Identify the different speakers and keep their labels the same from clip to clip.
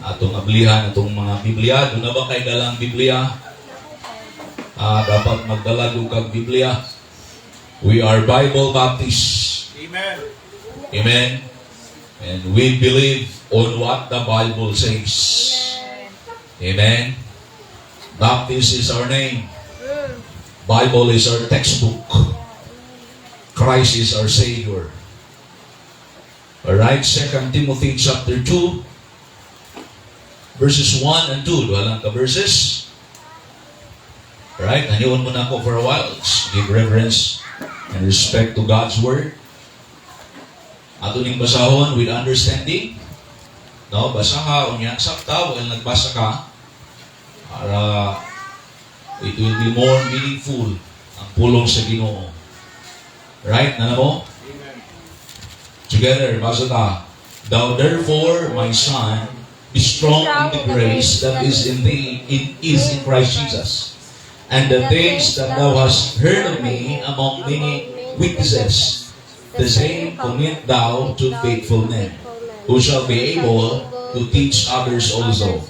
Speaker 1: Atong ablihan atong mga Biblia. Duna ba kay dalang Biblia? Dapat magdala kag Biblia. We are Bible Baptists.
Speaker 2: Amen.
Speaker 1: Amen. And we believe on what the Bible says. Amen. Baptist is our name. Bible is our textbook. Christ is our Savior. Alright, 2 Timothy chapter 2, verses 1 and 2. Duha lang ka verses. Alright, hangyoon muna ako for a while. Let's give reverence and respect to God's Word. Ato ning basahon with understanding. No, basaha unya sakta while nagbasa ka para it will be more meaningful ang pulong sa Ginoo. Right? Naa na mo?
Speaker 2: Amen.
Speaker 1: Together, basa ta. "Thou therefore, my son, be strong in the grace that is in thee, is in Christ Jesus. And the things that thou hast heard of me among many witnesses, the same commit thou to faithful men, who shall be able to teach others also."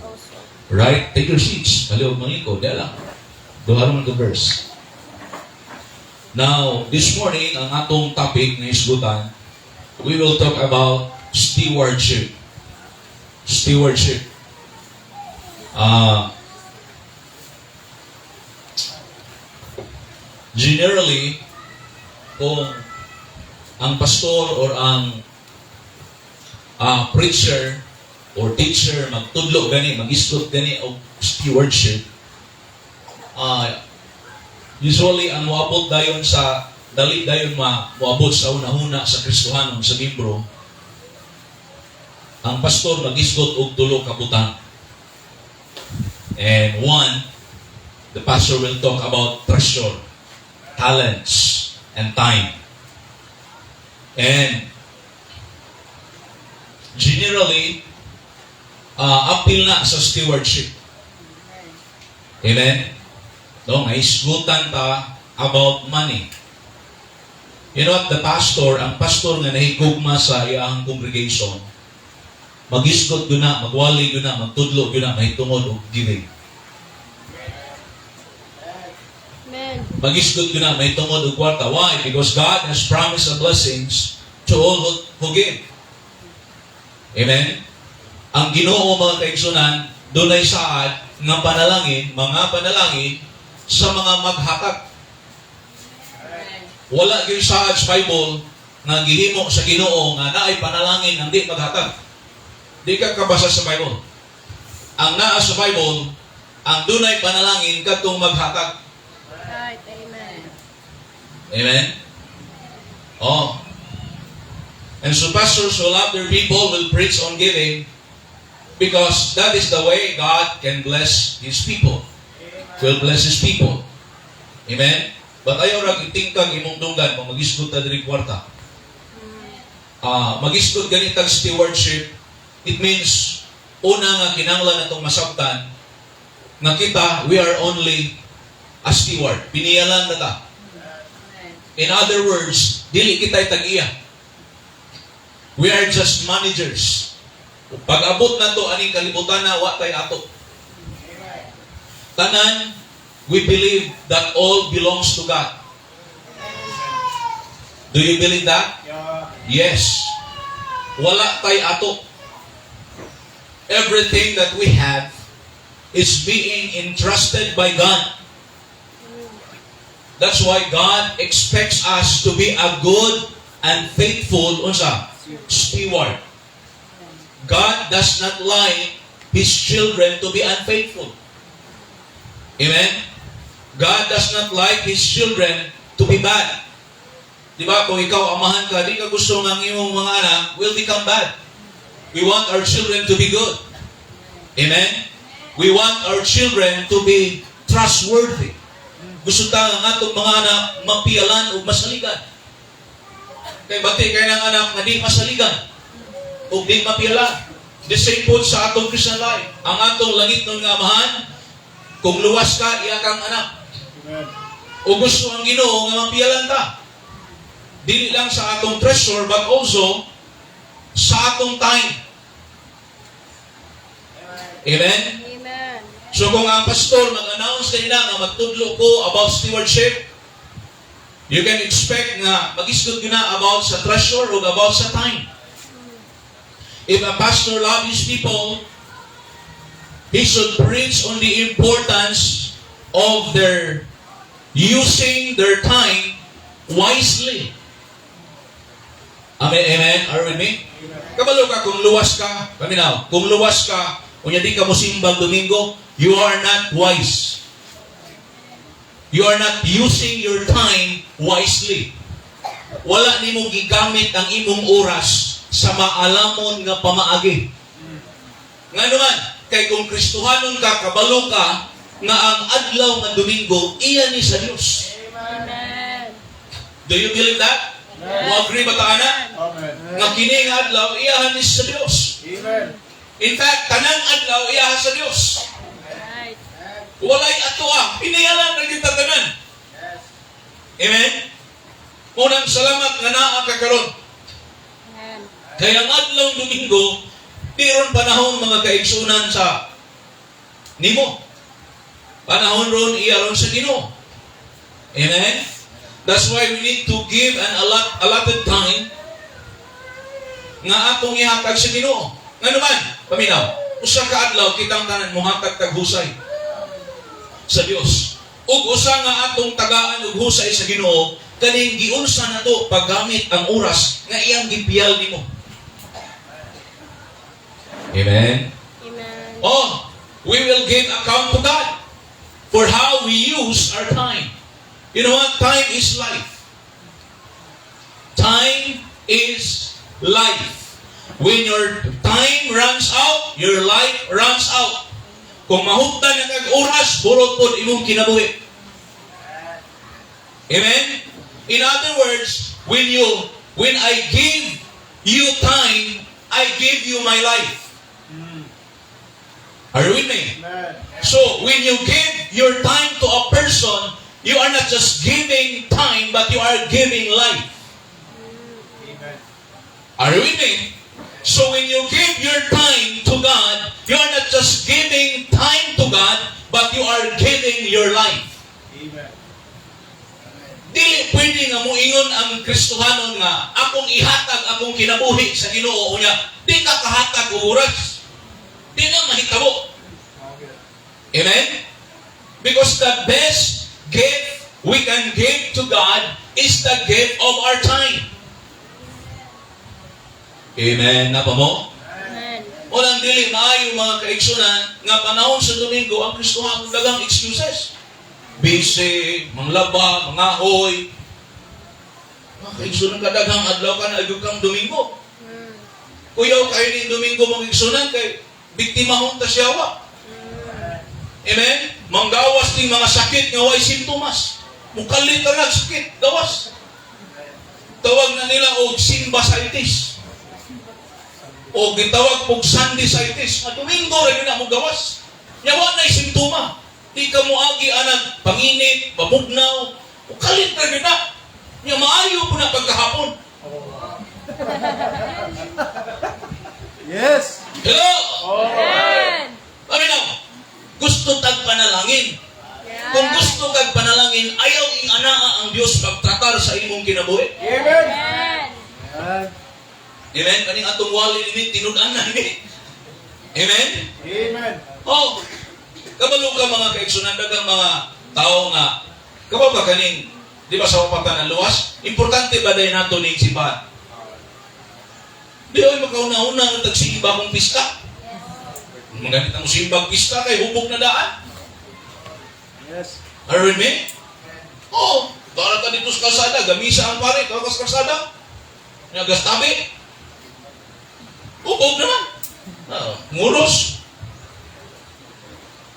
Speaker 1: Right? Take your seats. Palihog mangiko. Dala. Duha man the verse. Now, this morning, ang atong topic na isgutan, we will talk about stewardship. Stewardship. Generally, kung ang pastor or ang preacher or teacher magtudlo gani, magisgot gani og stewardship, usually ang moabot dayon sa dali dayon ma moabot sa hunahuna sa Kristohanon, sa membro, ang pastor magisgot og tulo ka butang. And one, the pastor will talk about treasure, talents, and time. And generally, apil na sa stewardship. Amen? No, nga isgutan ta about money. You know what, the pastor, ang pastor nga nahigugma sa iyang congregation, magisgot gyud na, magwali gyud na, magtudlo gyud na, mahitungod og giving.
Speaker 3: Amen.
Speaker 1: Magisgot gyud na, mahitungod og kwarta. Why? Because God has promised the blessings to all who give. Amen? Ang Ginoo, mga kaigsunan, dunay saad nga panalangin, mga panalangin sa mga maghatag. Wala gyud saad sa Bible nga gihimo sa Ginoo nga naay panalangin ang di maghatag. Di ka kabasa sa Bible. Ang naa sa Bible, ang dunay panalangin kadtong maghatag.
Speaker 3: Right. Amen.
Speaker 1: Amen? Oh. And so pastors who love their people will preach on giving because that is the way God can bless His people. Will bless His people. Amen? But ayaw ra itingkag imong dunggan kung magisgot ta diri kwarta. Magisgot gani tag stewardship, it means una nga kinahanglan natong masabtan nga kita, we are only a steward. Piniyalan na ta. In other words, dili kita'y tag-iya. We are just managers. Pag abot na to aning kalibutan na, wa tay ato. Tanan, we believe that all belongs to God. Do you believe that?
Speaker 2: Yeah.
Speaker 1: Yes. Wala tay ato. Everything that we have is being entrusted by God. That's why God expects us to be a good and faithful, unsa, steward. God does not like His children to be unfaithful. Amen? God does not like His children to be bad. Di ba? Kung ikaw amahan ka, di ka gusto nga ang imong mga anak will become bad. We want our children to be good. Amen? We want our children to be trustworthy. Gusto ta nga ang atong mga anak mapiyalan ug masaligan. Kay bati kay ng anak nga di masaligan ug di mapiyalan. The same po sa atong Christian life. Ang atong langitnon nga amahan, kung luwas ka, iya kang anak.
Speaker 2: Amen.
Speaker 1: O gusto ang Ginoo nga mapiyalan ta. Dili lang sa atong treasure but also sa atong time. Amen?
Speaker 3: Amen.
Speaker 1: So kung ang pastor mag-announce kanina nga magtudlo ko about stewardship, you can expect nga mag-isgot ko na about sa treasure o about sa time. If a pastor love his people, he should preach on the importance of their using their time wisely. Amen, amen. Are you with me? Kabalo ka kung luwas ka, paminaw, kung luwas ka, unya di ka mo simbang Domingo, you are not wise. You are not using your time wisely. Wala nimo gigamit ang imong oras sa maalamon nga pamaagi. Nga naman, kay kung Kristohanon ka, kabalo ka, nga ang adlaw nga Domingo, iya ni sa Dios.
Speaker 3: Amen.
Speaker 1: Do you believe that? Mo agree ba ta ana?
Speaker 2: Amen.
Speaker 1: Nga kini nga adlaw, iyahan ni sa Dios.
Speaker 2: Amen.
Speaker 1: In fact, tanang adlaw, iyahan sa Dios.
Speaker 3: Right.
Speaker 1: Walay atoa, pinayalan ra gyud tanan. Amen? Unang salamat nga naa ka karon.
Speaker 3: Amen.
Speaker 1: Kaya ang adlaw Domingo, di ron panahon, mga kaigsunan, sa nimo. Panahon ron iya ron sa Ginoo. Amen? That's why we need to give an allotted time nga atong ihatag sa Ginoo. Nga naman, paminaw, usa ka adlaw kitang tanan mohatag tag husay sa Dios. Ug usa nga atong tagaan og husay sa Ginoo kaning giunsa nato paggamit ang oras nga iyang gipiyal nimo. Amen.
Speaker 3: Amen.
Speaker 1: Oh, we will give account to God for how we use our time. You know what? Time is life. Time is life. When your time runs out, your life runs out. Kung mahutdan ang kag oras, burot pod imong kinabuhi. Amen? In other words, when I give you time, I give you my life. Are you with me?
Speaker 2: Amen.
Speaker 1: So, when you give your time to a person, you are not just giving time, but you are giving life.
Speaker 2: Amen.
Speaker 1: Are you with me? So when you give your time to God, you are not just giving time to God, but you are giving your life.
Speaker 2: Amen.
Speaker 1: Dili pwede nga muingon ang Kristohanon nga akong ihatag akong kinabuhi sa Ginoo, unya di ka kahatag og oras. Di na mahitabo.
Speaker 2: Okay.
Speaker 1: Amen? Because the best gift we can give to God is the gift of our time. Amen. Napa mo?
Speaker 3: Amen.
Speaker 1: Walang dili maayo, mga kaigsunan, nga panahon sa Domingo ang Kristohanon daghang excuses. Busy, manglaba, mangahoy. Mga kaigsunan, kadaghang adlaw ka na kang Domingo. Kuyaw kayo ning Domingo, mga igsunan, kay biktimahon ta sa yawa. Amen? Manggawas ning mga sakit nga way sintomas. Mukalit na sakit, gawas. Tawag na nila og simbasitis. O gitawag og sundaysitis. Nga Domingo ra gyud na mo gawas. Nya wa nay simptoma. Di ka moagi anag panginit, pamugnaw, mukalit ra gyud na. Nya maayo po na pagkahapon.
Speaker 2: Yes.
Speaker 1: Hello?
Speaker 3: Amen.
Speaker 1: Paminaw, gusto tag panalangin. Kung gusto kag panalangin, ayaw ing anaa ang Dios pagtratar sa imong kinabuhi.
Speaker 2: Amen.
Speaker 3: Amen.
Speaker 2: Amen.
Speaker 1: Amen? Kaning atong wali ni tinud-an na ni. Amen?
Speaker 2: Amen.
Speaker 1: Oh, kabalo ka, mga kaigsunan, daghang mga tao nga kabalo ka kaning di ba sa wapatan ang luwas? Importante ba dahil nato ning simbahan? Di ay makauna-una ang tagsimba kong pista. Maganit ang simbang pista kay hubog na daan.
Speaker 2: Yes.
Speaker 1: Are you with me? Oo. Oh, dara ka dito sa kalsada, gamisa ang pare, ka sa kalsada. Nga gastabi. Hubog naman. Ah, nguros.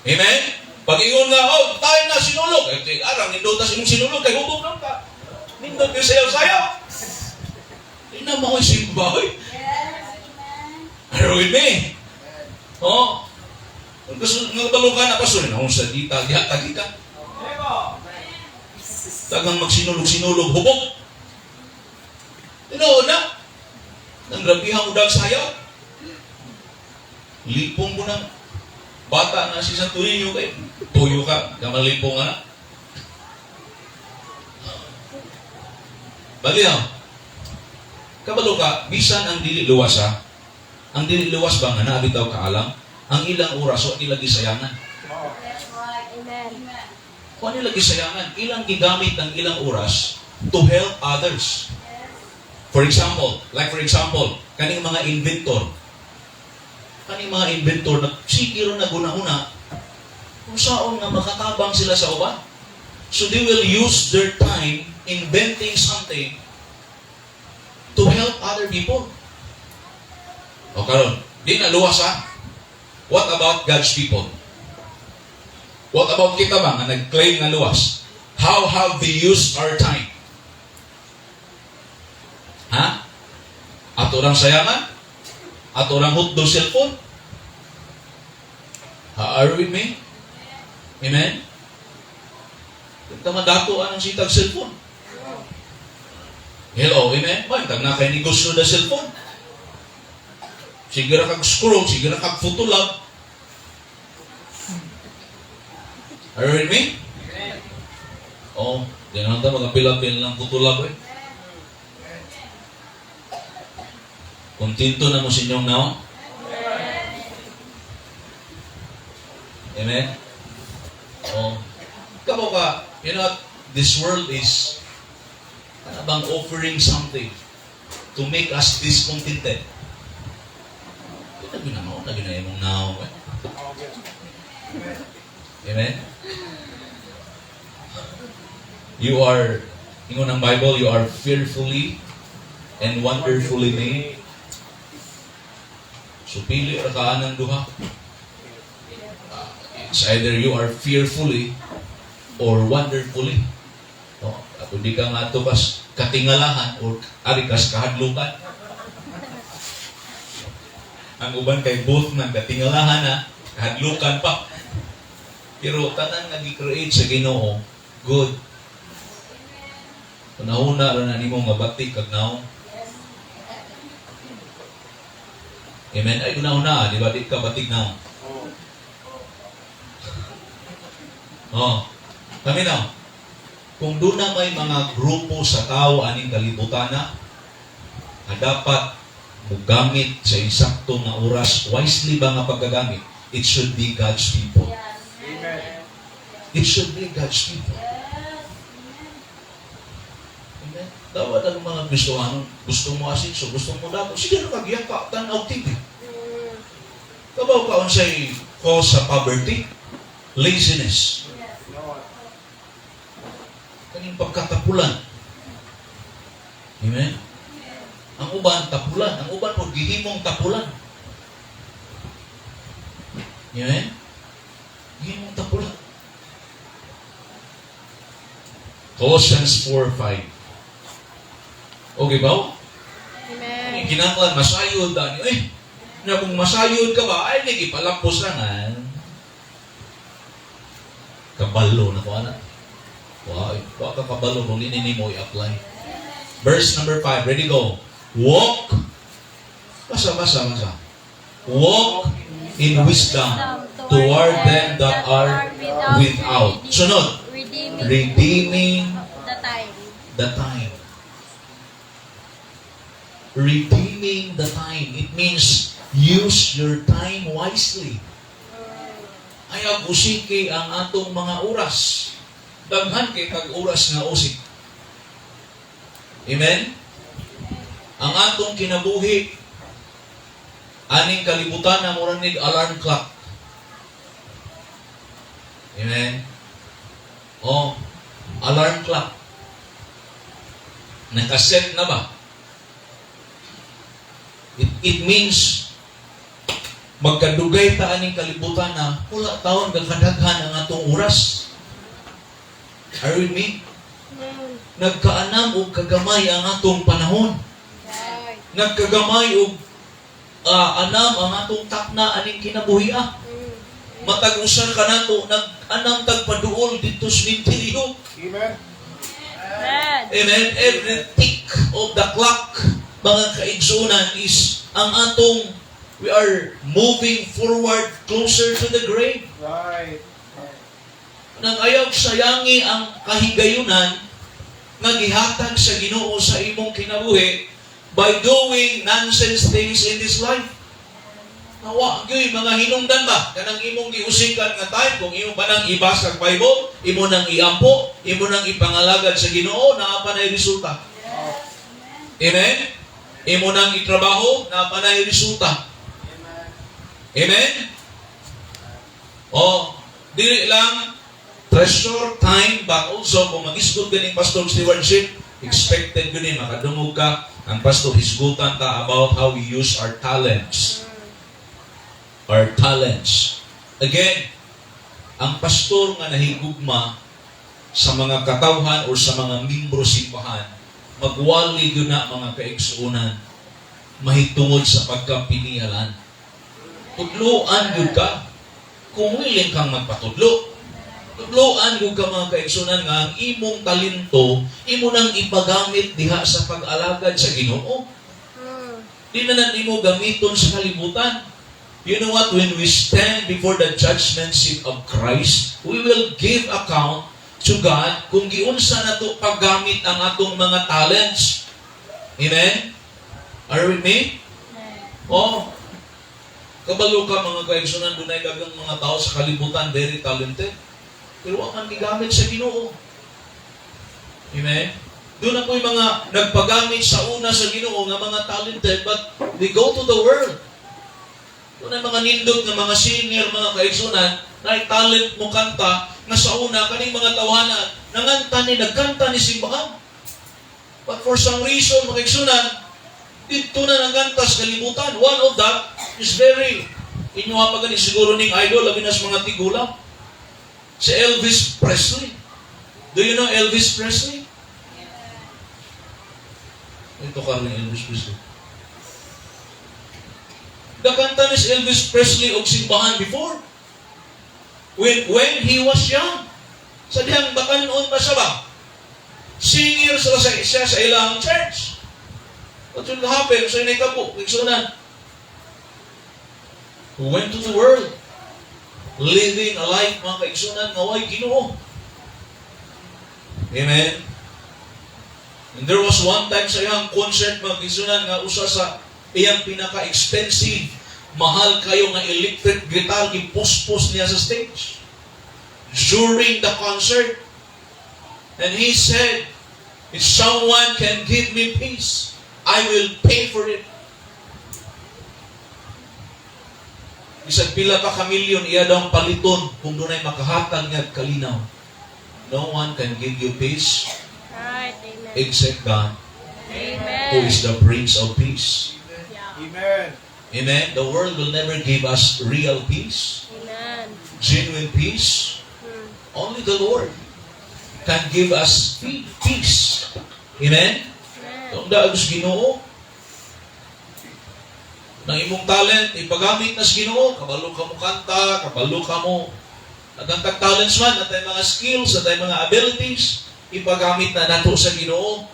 Speaker 1: Amen? Pag ingon nga, "Oh, tayo na sinulog." Eh, di, arang, nindot sa imong sinulog, kay hubog naman ka. Nindot yung sayaw-sayaw. Di na mo simba, oy. Are you with me? Oh. Kung gusto nga balo ka na, pastor, na sa dita, diha tagi ka. Daghang magsinulog-sinulog, hubog. Tinuod na. Nang grabihan mo dag sayaw. Lipong mo nang. Bata nga si Santo Niño kay tuyo ka, kamalipo nga na. Baliw. Kabalo ka, bisan ang dili luwas ha. Ang dili luwas ba nga naa bitaw kaalam? Ang ilang oras wa nila gisayangan.
Speaker 2: Mao.
Speaker 3: Amen.
Speaker 1: Kung nila gisayangan, ilang gigamit ang ilang oras to help others. For example, like for example, kaning mga inventor. Kaning mga inventor na sige ra naghuna-huna kung saon nga makatabang sila sa uban. So they will use their time inventing something to help other people. O karon, di na luwas ha. What about God's people? What about kita ba nga nag-claim nga luwas? How have they used our time? Ha? Ato rang sayangan? Ato rang hutdo cellphone? Ha, are you with me? Amen? Tama dato anong sitag cellphone? Hello, amen? Ba, tag na kay negosyo da cellphone. Sige ra kag scroll, sige ra kag photolab. Are you with me? Oh, di na ta mga pila-pila lang photolab eh. Kontento na mo sa inyong naong? Amen? Oh. Kamo ka, you know, this world is ano bang offering something to make us discontented. Ito ginamao, na ginayamong naong. Eh.
Speaker 2: Mao gyud.
Speaker 1: Amen? You are, ingon ang Bible, you are fearfully and wonderfully made. So pili ra ka anang duha. It's either you are fearfully or wonderfully. No? At di ka nga ato kas katingalahan or ari kas kahadlukan. Ang uban kay both ng katingalahan na kahadlukan pa. Pero tanan nga gi-create sa Ginoo, good. Unahuna ra na nimo nga batik kag naong. Amen. Ay unahuna, di ba di ka batik naong?
Speaker 2: Oh.
Speaker 1: Oh. Kami na. Kung doon na may mga grupo sa tao aning kalibutan na, nga dapat mugamit sa insakto nga oras, wisely ba nga paggagamit? It should be God's people.
Speaker 2: Amen.
Speaker 1: It should be God's people. Amen. Dapat ang mga Kristohano, gusto mo asinso, gusto mo dato, sige na kagyaka, tanaw TV. Kabaw ka unsay cause sa poverty? Laziness.
Speaker 2: No.
Speaker 1: Kaning pagkatapulan. Amen? Ang uban, tapulan. Ang uban po, gihimong tapulan. Amen? Gihimong tapulan. Colossians 4:5. Okay ba?
Speaker 3: Amen.
Speaker 1: Kinahanglan masayod dani. Eh, na kung masayod ka ba, ay lagi palampos na nga. Kabalo na ko ana. Wa, wa ka kabalo kung dili nimo i-apply. Verse number 5, ready, go. Walk. Basa, basa, basa. Walk in wisdom toward them that are without. Sunod.
Speaker 3: Redeeming,
Speaker 1: Redeeming
Speaker 3: the time.
Speaker 1: The time. Redeeming the time. It means use your time wisely. Ayaw usiki ang atong mga oras. Daghan kay kag oras nga usik. Amen? Ang atong kinabuhi aning kalibutan na mura nig alarm clock. Amen? Oh, alarm clock. Nakaset na ba? It means magkadugay ta aning kalibutan na wala taon gakadaghan ang atong oras. Are you with me? Nagkaanam og kagamay ang atong panahon. Nagkagamay og anam ang atong takna aning kinabuhia. Matag usa ka nato nag-anam tag paduol didto sa sementeryo.
Speaker 2: Amen.
Speaker 3: Amen.
Speaker 1: Amen. Every tick of the clock, mga kaigsunan, is ang atong We are moving forward closer to the grave. Nang ayaw sayangi ang kahigayunan nga gihatag sa Ginoo sa imong kinabuhi by doing nonsense things in this life. Nawa gyud mga hinungdan ba kanang imong giusikan nga time, kung imo pa nang ibasa ang Bible, imo nang iampo, imo nang ipangalagad sa Ginoo, naa pa nay resulta. Amen. Imo nang itrabaho, naa pa nay resulta. Amen. Oh, dili lang treasure time, but also kung magisgot ganing pastor stewardship, expected gani makadungog ka ang pastor hisgutan ta about how we use our talents. Our talents. Again, ang pastor nga nahigugma sa mga katawhan or sa mga membro simbahan, magwali gyud na, mga kaigsuonan, mahitungod sa pagkapinialan. Tudloan gyud ka kung willing kang magpatudlo. Tudloan gyud ka, mga kaigsuonan, nga ang imong talento imo nang ipagamit diha sa pag-alagad sa Ginoo. Di na na nimo gamiton sa kalibutan. You know what? When we stand before the judgment seat of Christ, we will give account to God kung giunsa nato paggamit ang atong mga talents. Amen? Are you with me? Oh. Kabalo ka, mga kaigsunan, dunay daghang mga tao sa kalibutan very talented. Pero wa man gigamit sa Ginoo. Amen? Duna poy mga nagpagamit sa una sa Ginoo nga mga talented, but they go to the world. Duna mga nindot nga mga singer, mga kaigsunan, na talent mo kanta nga sa una kaning mga tawhana nanganta ni, nagkanta ni simbahan. But for some reason, mga kaigsunan, dito na nanganta sa kalibutan. One of that is very inyo pa gani siguro ning idol, labi na sa mga tigulang. Si Elvis Presley. Do you know Elvis Presley? Ito ka rin Elvis Presley. Gakanta ni si Elvis Presley og simbahan before. When he was young. Sa dihang bakanon pa siya ba? Singer siya sa ilang church. What will happen sa inay kabo? Igsunan. Who went to the world. Living a life, mga kaigsunan, nga way Ginoo. Amen. And there was one time sa iyang concert, mga kaigsunan, nga usa sa iyang pinaka-expensive, mahal kayo nga electric guitar, gipuspos niya sa stage during the concert. And he said, "If someone can give me peace, I will pay for it." Bisan pila pa ka milyon, iya daw ang paliton kung dunay makahatag niya kalinaw. No one can give you peace
Speaker 3: Amen.
Speaker 1: Except God,
Speaker 3: Amen.
Speaker 1: who is the Prince of Peace.
Speaker 2: Amen.
Speaker 1: Amen. The world will never give us real peace,
Speaker 3: Amen.
Speaker 1: Genuine peace. Only the Lord can give us peace. Amen.
Speaker 3: Amen.
Speaker 1: Kung daag sa Ginoo, nang imong talent, ipagamit na sa Ginoo, kabalo ka mo kanta, kabalo ka mo. Daghang kag talents man, atay mga skills, atay mga abilities, ipagamit na nato sa Ginoo.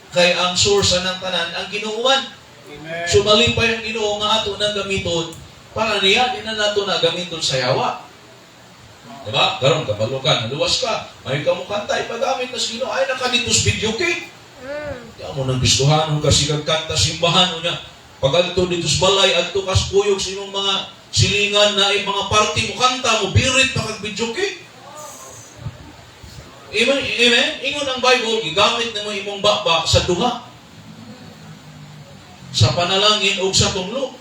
Speaker 1: Kay ang source ng tanan, ang Ginoo man.
Speaker 2: Amen.
Speaker 1: So malipay ang Ginoo nga ato nang gamiton para niya, di na nato na gamiton sa yawa. Diba? Karon kabalo ka, naluwas ka, may ka mo kanta, ipagamit na sa Ginoo, ay naka dito sa videoke. Di mo nang gustuhan ka sikag kanta simbahan unya. Pag adto dito sa balay, adto kas kuyog sa imong mga silingan na ay mga party mo kanta mo birit pa kag videoke. Amen. Amen. Ingon ang Bible, gigamit nimo imong baba sa duha. Sa panalangin ug sa tunglo.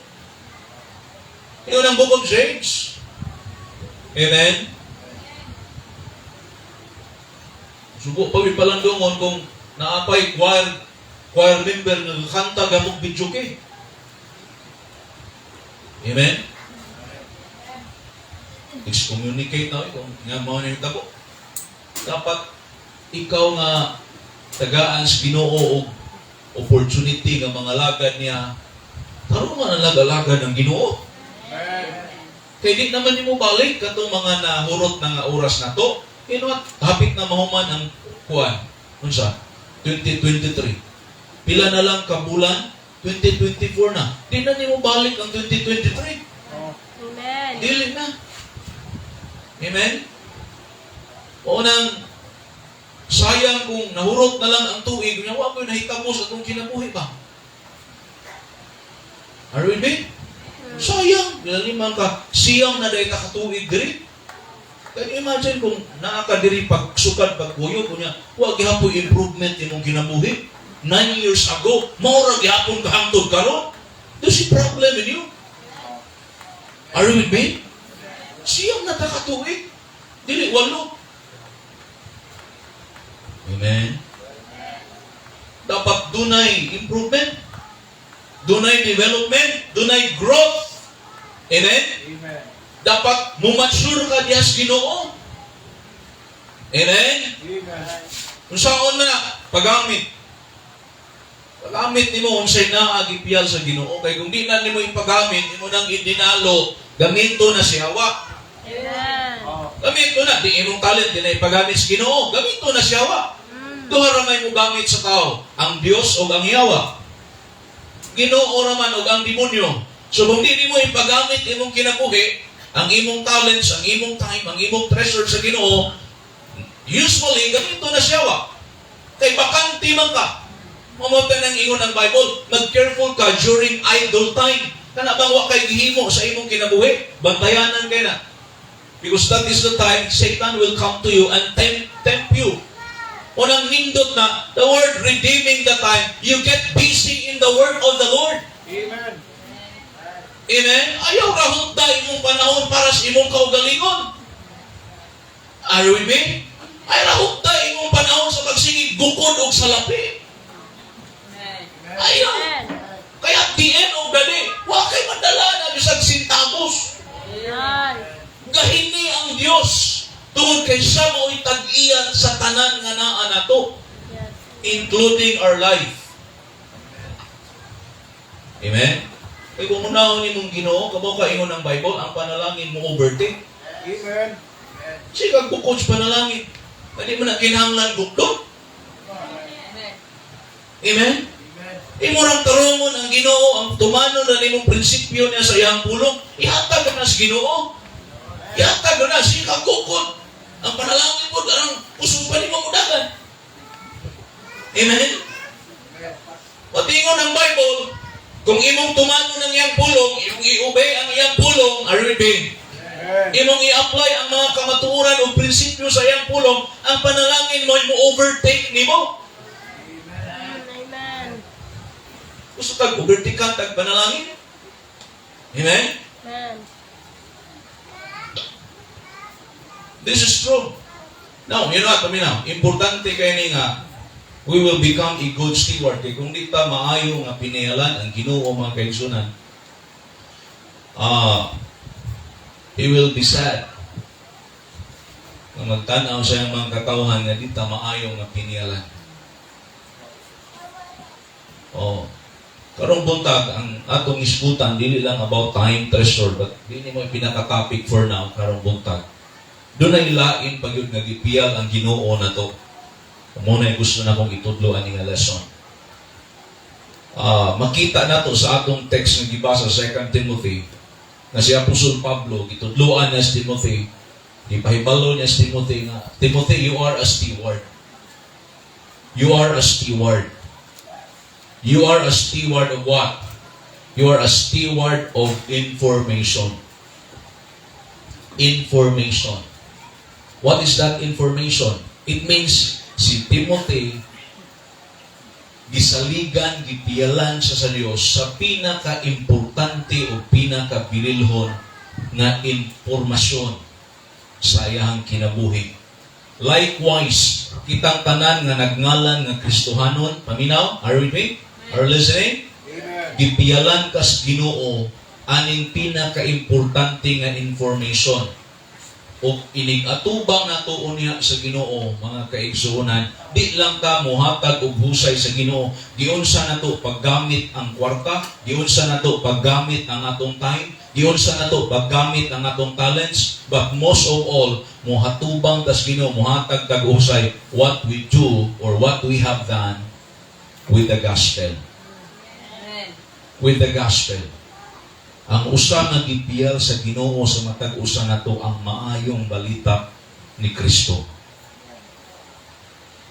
Speaker 1: Ingon ang Book of James. Amen. Subo pa palandungon kung naapay choir member nga kanta gamog videoke. Amen. Excommunicate na kung nga mao ni tabo. Dapat ikaw nga tagaan sa Ginoo og opportunity nga mga lagad niya, tarungan ang lagalagad ng Ginoo.
Speaker 2: Amen.
Speaker 1: Kay di naman nimo balik katong mga nahurot na nga oras na to. You know what? Hapit na mahuman ang kuan. Unsa? 2023. Pila na lang ka bulan? 2024 na. Di na nimo balik ang 2023.
Speaker 2: Oh.
Speaker 3: Amen.
Speaker 1: Dili na. Amen? O nang sayang kung nahurot na lang ang tuig, nya wa ko'y nahitabo sa atong kinabuhi ba? Are we with me? Sayang, lima ka, siyam na diay ka katuig diri. Can you imagine kung naa ka diri pagsukad pagkuyog kunya, wa gihapon improvement imong kinabuhi? 9 years ago, mao ra gihapon ka hangtod karon. There's a problem in you. Are you with me? 9 na ta katuig. Dili 8. Amen. Dapat dunay improvement. Dunay development, dunay growth. Amen?
Speaker 2: Amen.
Speaker 1: Dapat mumature ka diha sa Ginoo. Amen?
Speaker 2: Amen.
Speaker 1: Unsaon na paggamit? Paggamit nimo unsay naa gipiyal sa Ginoo, kay kung di na nimo ipagamit, imo nang idinalo, gamito na si Hawa.
Speaker 3: Amen.
Speaker 2: Oh.
Speaker 1: Gamito na di imong talent, di na ipagamit sa Ginoo, gamito na si Hawa. Duha ra may mogamit sa tao, ang Dios o ang yawa. Ginoo ra man og ang demonyo. So kung di nimo ipagamit imong kinabuhi, ang imong talents, ang imong time, ang imong treasure sa Ginoo, usually gamito na siya wa. Kay bakante man ka. Mao nang ingon ng Bible, mag-careful ka during idle time. Kana bang wa kay gihimo sa imong kinabuhi? Bantayanan kay na. Because that is the time Satan will come to you and tempt you. Unang nindot na, the word "redeeming the time", you get busy in the work of the Lord.
Speaker 2: Amen.
Speaker 1: Amen? Ayaw rahunta imong panahon para sa imong kaugalingon. Are you with me? Ay rahunta imong panahon sa pagsigig gukod og salapi. Ayaw.
Speaker 3: Amen.
Speaker 1: Kaya at the end of the day, wa kay madala na bisag sentabos.
Speaker 3: Amen.
Speaker 1: Gahini ang Dios tungod kay siya mao'y tag-iyan sa tanan nga naa nato, including our life. Amen? Kay kung unahon nimong Ginoo, kabaw ka ingon ng Bible, ang panalangin mo overtake.
Speaker 2: Amen.
Speaker 1: Sige bukod sa panalangin. Hindi mo na kinahanglan gukdog. Amen?
Speaker 2: Amen.
Speaker 1: Imo rang tarungon ang Ginoo, ang tumanon na nimong prinsipyo niya sa iyang pulong, ihatag ka na sa Ginoo. Ihatag ka na, sige ka gukod. Ang panalangin mo, ang kusog pa nimo mudagan. Amen? Patingon ng Bible, kung imong tumanon ang iyang pulong, imong i-obey ang iyang pulong, are you with me?
Speaker 2: Amen.
Speaker 1: Imong i-apply ang mga kamatuoran o prinsipyo sa iyang pulong, ang panalangin mo mo overtake nimo.
Speaker 3: Amen.
Speaker 1: Gusto tag overtake ka tag panalangin? Amen?
Speaker 3: Amen.
Speaker 1: This is true. Now, you know what, paminaw, importante kay ni nga, we will become a good steward. Kay kung di ta maayo nga piniyalan ang Ginoo, mga kaigsunan, he will be sad nga magtanaw sa iyang mga katawhan nga di ta maayo nga piniyalan. Oh. Karong buntag, ang atong isgutan dili lang about time, treasure, but dili mo pinaka-topic for now karong buntag. Dunay lain pa gyud nga gipiyal ang Ginoo nato. Mao na gusto na kong itudlo ani nga lesson. Makita nato sa atong text nga gibasa sa 2 Timothy na si Apostol Pablo gitudloan niya si Timothy, gipahibalo niya si Timothy nga, "Timothy, you are a steward. You are a steward. You are a steward of what? You are a steward of information." Information. What is that information? It means si Timothy gisaligan, gipiyalan siya sa Dios sa pinaka-importante o pinaka-bililhon nga impormasyon sa iyang kinabuhi. Likewise, kitang tanan nga nagngalan nga Kristohanon, paminaw, are you with me? Are you listening?
Speaker 2: Amen.
Speaker 1: Gipiyalan kas Ginoo aning pinaka-importante nga information o inig atubang nato unya sa Ginoo, mga kaigsuonan. Di lang ta mohatag og husay sa Ginoo. Giunsa nato paggamit ang kwarta, giunsa nato paggamit ang atong time, giunsa nato paggamit ang atong talents, but most of all, mohatubang tas Ginoo, mohatag tag husay what we do or what we have done with the gospel. With the gospel. Ang usa nga gipiyal sa Ginoo sa matag usa nato ang maayong balita ni Kristo.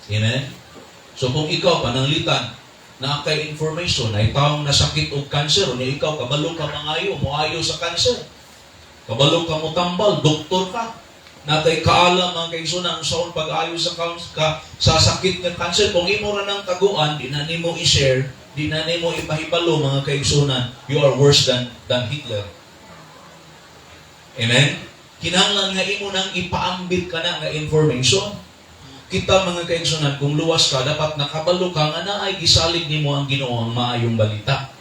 Speaker 1: Amen? So kung ikaw pananglitan na kay information na taong nasakit og cancer, ni ikaw kabalo ka mangayo, moayo sa cancer. Kabalo ka mo tambal, doktor ka. Natay kaalam ang kaigsoon ang saon pag-ayo sa sakit nga cancer. Kung imo ra nang taguan, di na nimo i-share, di na nimo ipahibalo, mga kaigsunan, you are worse than Hitler. Amen? Kinahanglan nga imo nang ipaambit ka na nga information. Kita, mga kaigsunan, kung luwas ka, dapat nakabalo ka nga naay gisalig nimo ang Ginoo, ang maayong balita.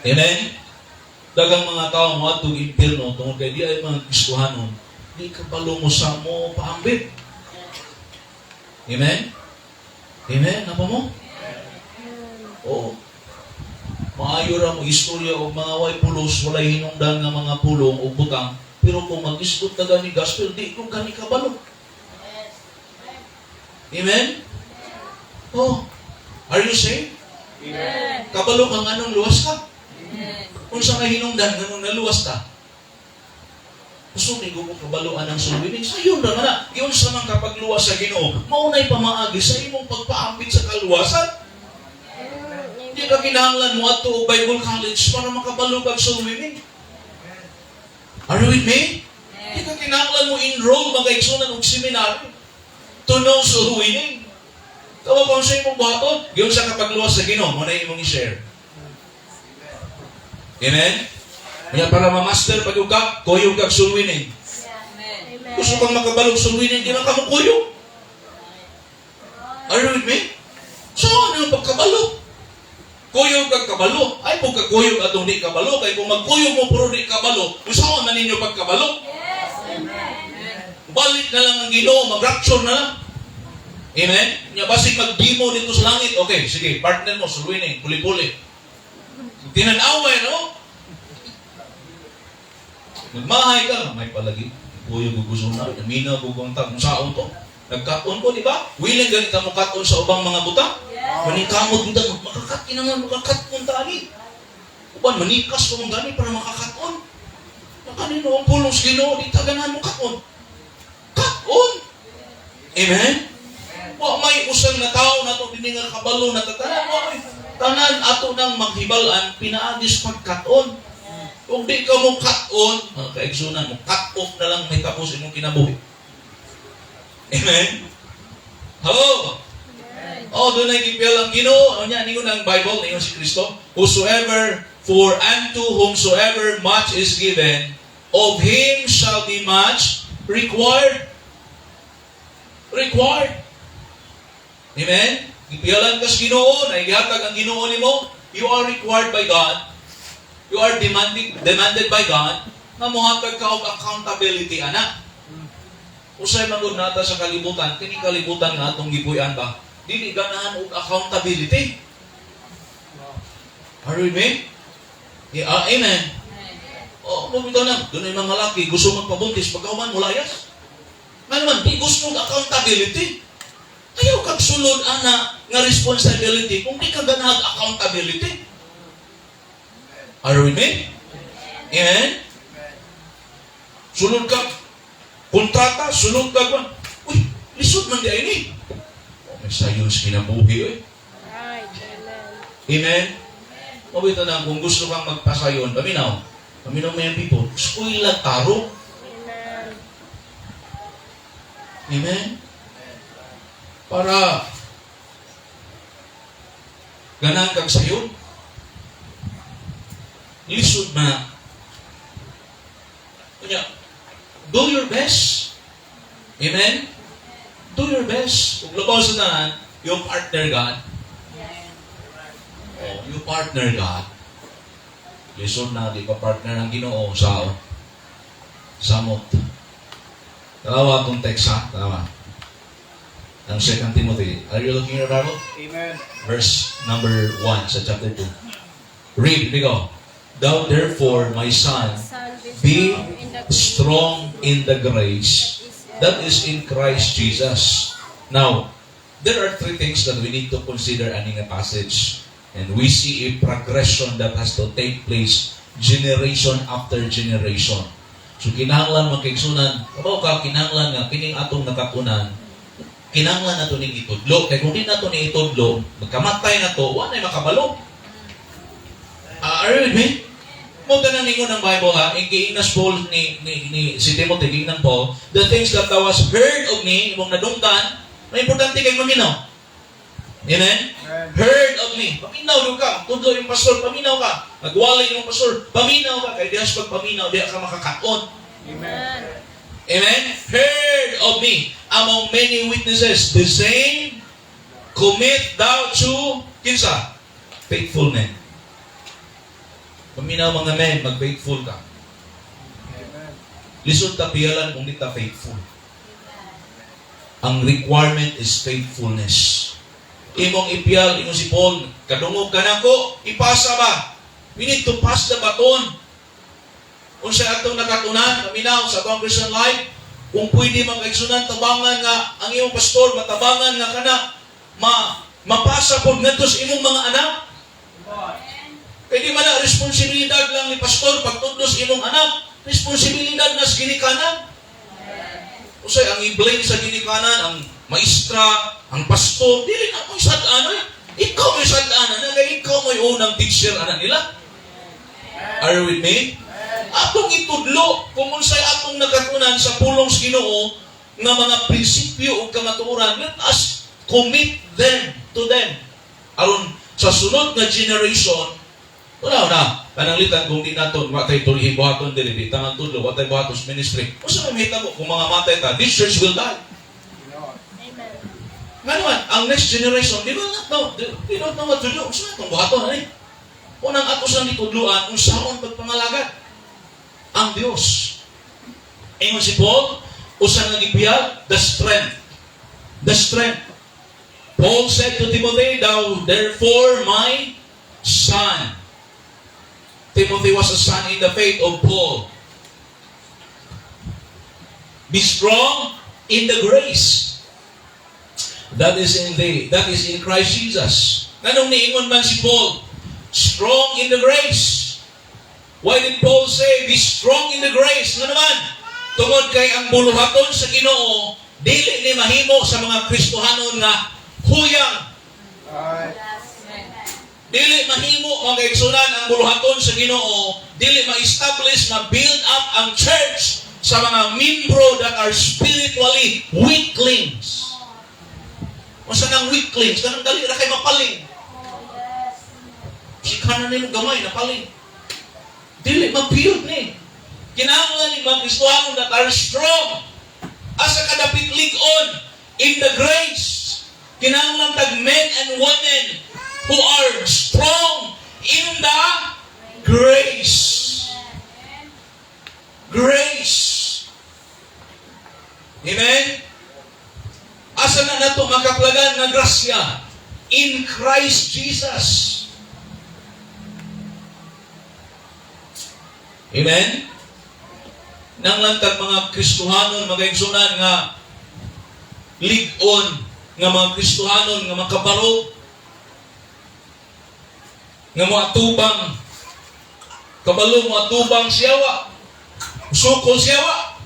Speaker 1: Amen? Daghang mga tao mo atong impierno tungod kay di ay mga Kristohanon, di kabalo mo sa mo paambit. Amen? Amen? Napa mo? Oo. Maayo ra mo istorya og mga way pulos, walay hinungdan nga mga pulong o butang, pero kung mag-isgot ka gani gospel, di ko gani kabalo. Amen? Oh. Are you saved?
Speaker 2: Amen.
Speaker 1: Kabalo ka nganong luwas ka? Unsa may hinungdan nganong naluwas ka? Gusto ni ko kabaluan ang soul winning. Sayon ra man na. Giunsa man kapag luwas sa Ginoo, mao nay pamaagi sa imong pagpaambit sa kaluwasan. Di ka kinahanglan mo adto og Bible college para makabalo kag soul winning. Are you with me? Di ka kinahanglan mo enroll, mga igsunan, og seminary to know soul winning. Tawa kung sa imong buhaton, giunsa ka pagluwas sa Ginoo, mo na imong i-share. Amen? Kaya para ma-master pag ka, kuyog kag soul winning.
Speaker 3: Amen.
Speaker 1: Gusto kang makabalog soul winning, di man ka mo kuyog. Are you with me? So, ano yung pagkabalo? Kuyog kag kabalo. Ay, kung kakuyog atong di kabalo, kay kung magkuyog mo pero di kabalo, usaon man ninyo pagkabalo? Balik na lang ang Ginoo, mag-rapture na lang. Amen? Nya basig mag-demo dito sa langit. Okay, sige, partner mo, soul winning, puli-puli. Tinanaway, no? Nagmahay ka, may palagi. Kuyog gusto na, namina gugong tag, kung saon to. Nagkat-on ko, di ba? Willing ganit mo kat-on sa ubang mga butang? Manikamot mo, makakat na nga, makakat-on ta ani. Uban, manikas ko mong gani para makakat-on. Nakanino ang pulong sa Ginoo, di taganahan mo kat-on. Kat-on! Amen? Wa may usang na tao na to dinhi nga kabalo na tatanan. Wa may tanan ato nang maghibal-an pinaagis pagkat-on. Kung di ka mo cut-on, mga kaigsunan mo, cut off na lang may tapos imong kinabuhi. Amen? Hello? Oh, doon ay gipiyal ang Ginoo. Ano niya, ningon ang Bible, ningon si Kristo, "Whosoever, for unto whomsoever much is given, of him shall be much required." Required. Amen? Gipiyalan ka sa Ginoo, naigihatag ang Ginoo nimo, you are required by God. You are demanded by God nga mohatag ka og accountability ana. Usay man gud nata sa kalibutan, kini kalibutan nga atong gipuy-an ba? Dili ganahan og accountability. Are you with me? Yeah, amen. Oh, mo bitaw na, doon ay mga laki gusto magpabuntis pagkahuman mo layas. Nga naman, di gusto og accountability. Ayaw kag sulod ana nga responsibility kung di ka ganahag accountability. Are you with me? Amen? Sulod ka kontrata, sulod ka kwan. Uy, lisod man di ay ni. Oh, may sayon sa kinabuhi eh.
Speaker 3: Right. Amen.
Speaker 1: Amen? Mabito na, kung gusto kang magpasayon, paminaw. Paminaw mo yung people, eskwela taro.
Speaker 3: Amen.
Speaker 1: Amen? Para ganahan kag sayon. Lisod na. Kunya, do your best. Amen? Do your best. Kung labaw sa tanan, you partner God. Oh, you partner God. Lisod na, di pa partner ng Ginoo sa samot. Tanawa itong text ha, tanawa. Ang 2 Timothy. Are you looking at your Bible?
Speaker 2: Amen.
Speaker 1: Verse number 1 sa chapter 2. Read, we go. "Thou therefore, my son,
Speaker 3: Son,
Speaker 1: be
Speaker 3: strong in the grace
Speaker 1: strong in the grace that is in Christ Jesus." Now, there are three things that we need to consider ani nga passage. And we see a progression that has to take place generation after generation. So kinahanglan, mga kaigsuonan, kabaw ka, kinahanglan nga kining atong nakatunan, kinahanglan nato ning itudlo. Kay kung di nato ni itudlo, magkamatay na to, wa na makabalo. Are you with me? Mao kanang ningon ng Bible ha, ang giingnas Paul ni si Timothy, giingnan Paul, "The things that thou hast heard of me," imong nadunggan, may importante kay maminaw. Amen?
Speaker 2: Amen.
Speaker 1: Heard of me. Paminaw gyud ka. Tudlo yung pastor, paminaw ka. Magwali yung pastor, paminaw ka. Kay diha sa pagpaminaw, diha ka makakaon.
Speaker 2: Amen.
Speaker 1: Amen? "Heard of me among many witnesses, the same commit thou to," kinsa? "Faithful men." Paminaw, mga men, mag-faithful ka.
Speaker 2: Amen.
Speaker 1: Lisod ta piyalan kung di ta faithful. Ang requirement is faithfulness. Imong ipiyal, ingon si Paul, "Kadungog ka nako, ipasa ba?" We need to pass the baton. Kung sa atong nakatunan, paminaw sa atong Christian life, kung pwede, mga kaigsuonan, tabangan nga ang imong pastor, matabangan nga kana, mapasa pod ngadto sa imong mga anak. Kay di man na responsibilidad lang ni pastor pagtudlo sa imong anak, responsibilidad na sa ginikanan. Usay ang i-blame sa ginikanan, ang maestra, ang pastor, dili na mo'y sad-an eh. Ikaw mo'y sad-an, na kay ikaw mo'y unang teacher ana nila. Are you with me? Atong itudlo kung unsay atong nakatunan sa pulong sa Ginoo nga mga prinsipyo ug kamatuoran, let us commit them to them. Aron sa sunod nga generation, wala na. Pananglitan kung di nato, wa tay tuloy buhaton diri, di tangan tudlo, wa tay buhaton sa ministry. Unsa may mahitabo kung mga matay ta? This church will die.
Speaker 2: Lord.
Speaker 3: Amen.
Speaker 1: Nga naman, ang next generation, they will not know, they don't know what to do. Unsa man itong buhaton, ano eh? Unang ato silang gitudluan, unsaon pagpangalagad ang Dios. Ingon si Paul, usa nga gipiyal, the strength. The strength. Paul said to Timothy, "Thou therefore, my son." Timothy was a son in the faith of Paul. "Be strong in the grace that is in thee, that is in Christ Jesus." Nganong niingon man si Paul, "Strong in the grace"? Why did Paul say, "Be strong in the grace"? Nga naman, tungod kay ang buluhaton sa Ginoo, dili ni mahimo sa mga Kristohanon nga huyang.
Speaker 2: Right.
Speaker 1: Dili mahimo, mga kaigsuonan, ang buluhaton sa Ginoo, dili ma-establish, ma-build up ang church sa mga membro that are spiritually weaklings. Unsa nang weaklings? Kanang dali ra kay mapaling. Si kanan nimo gamay napaling. Dili ma-build ni. Kinahanglan ni mga Kristohanon that are strong. Asa kadapit lig-on in the grace. Kinahanglan tag men and women who are strong in the grace. Grace. Amen? Asa na nato makaplagan nga grasya? In Christ Jesus. Amen? Nanglan tag mga Kristohanon, mga igsunan nga lig-on, nga mga Kristohanon nga makabaro, nga moatubang, kabalo moatubang siyawa, sukol siyawa.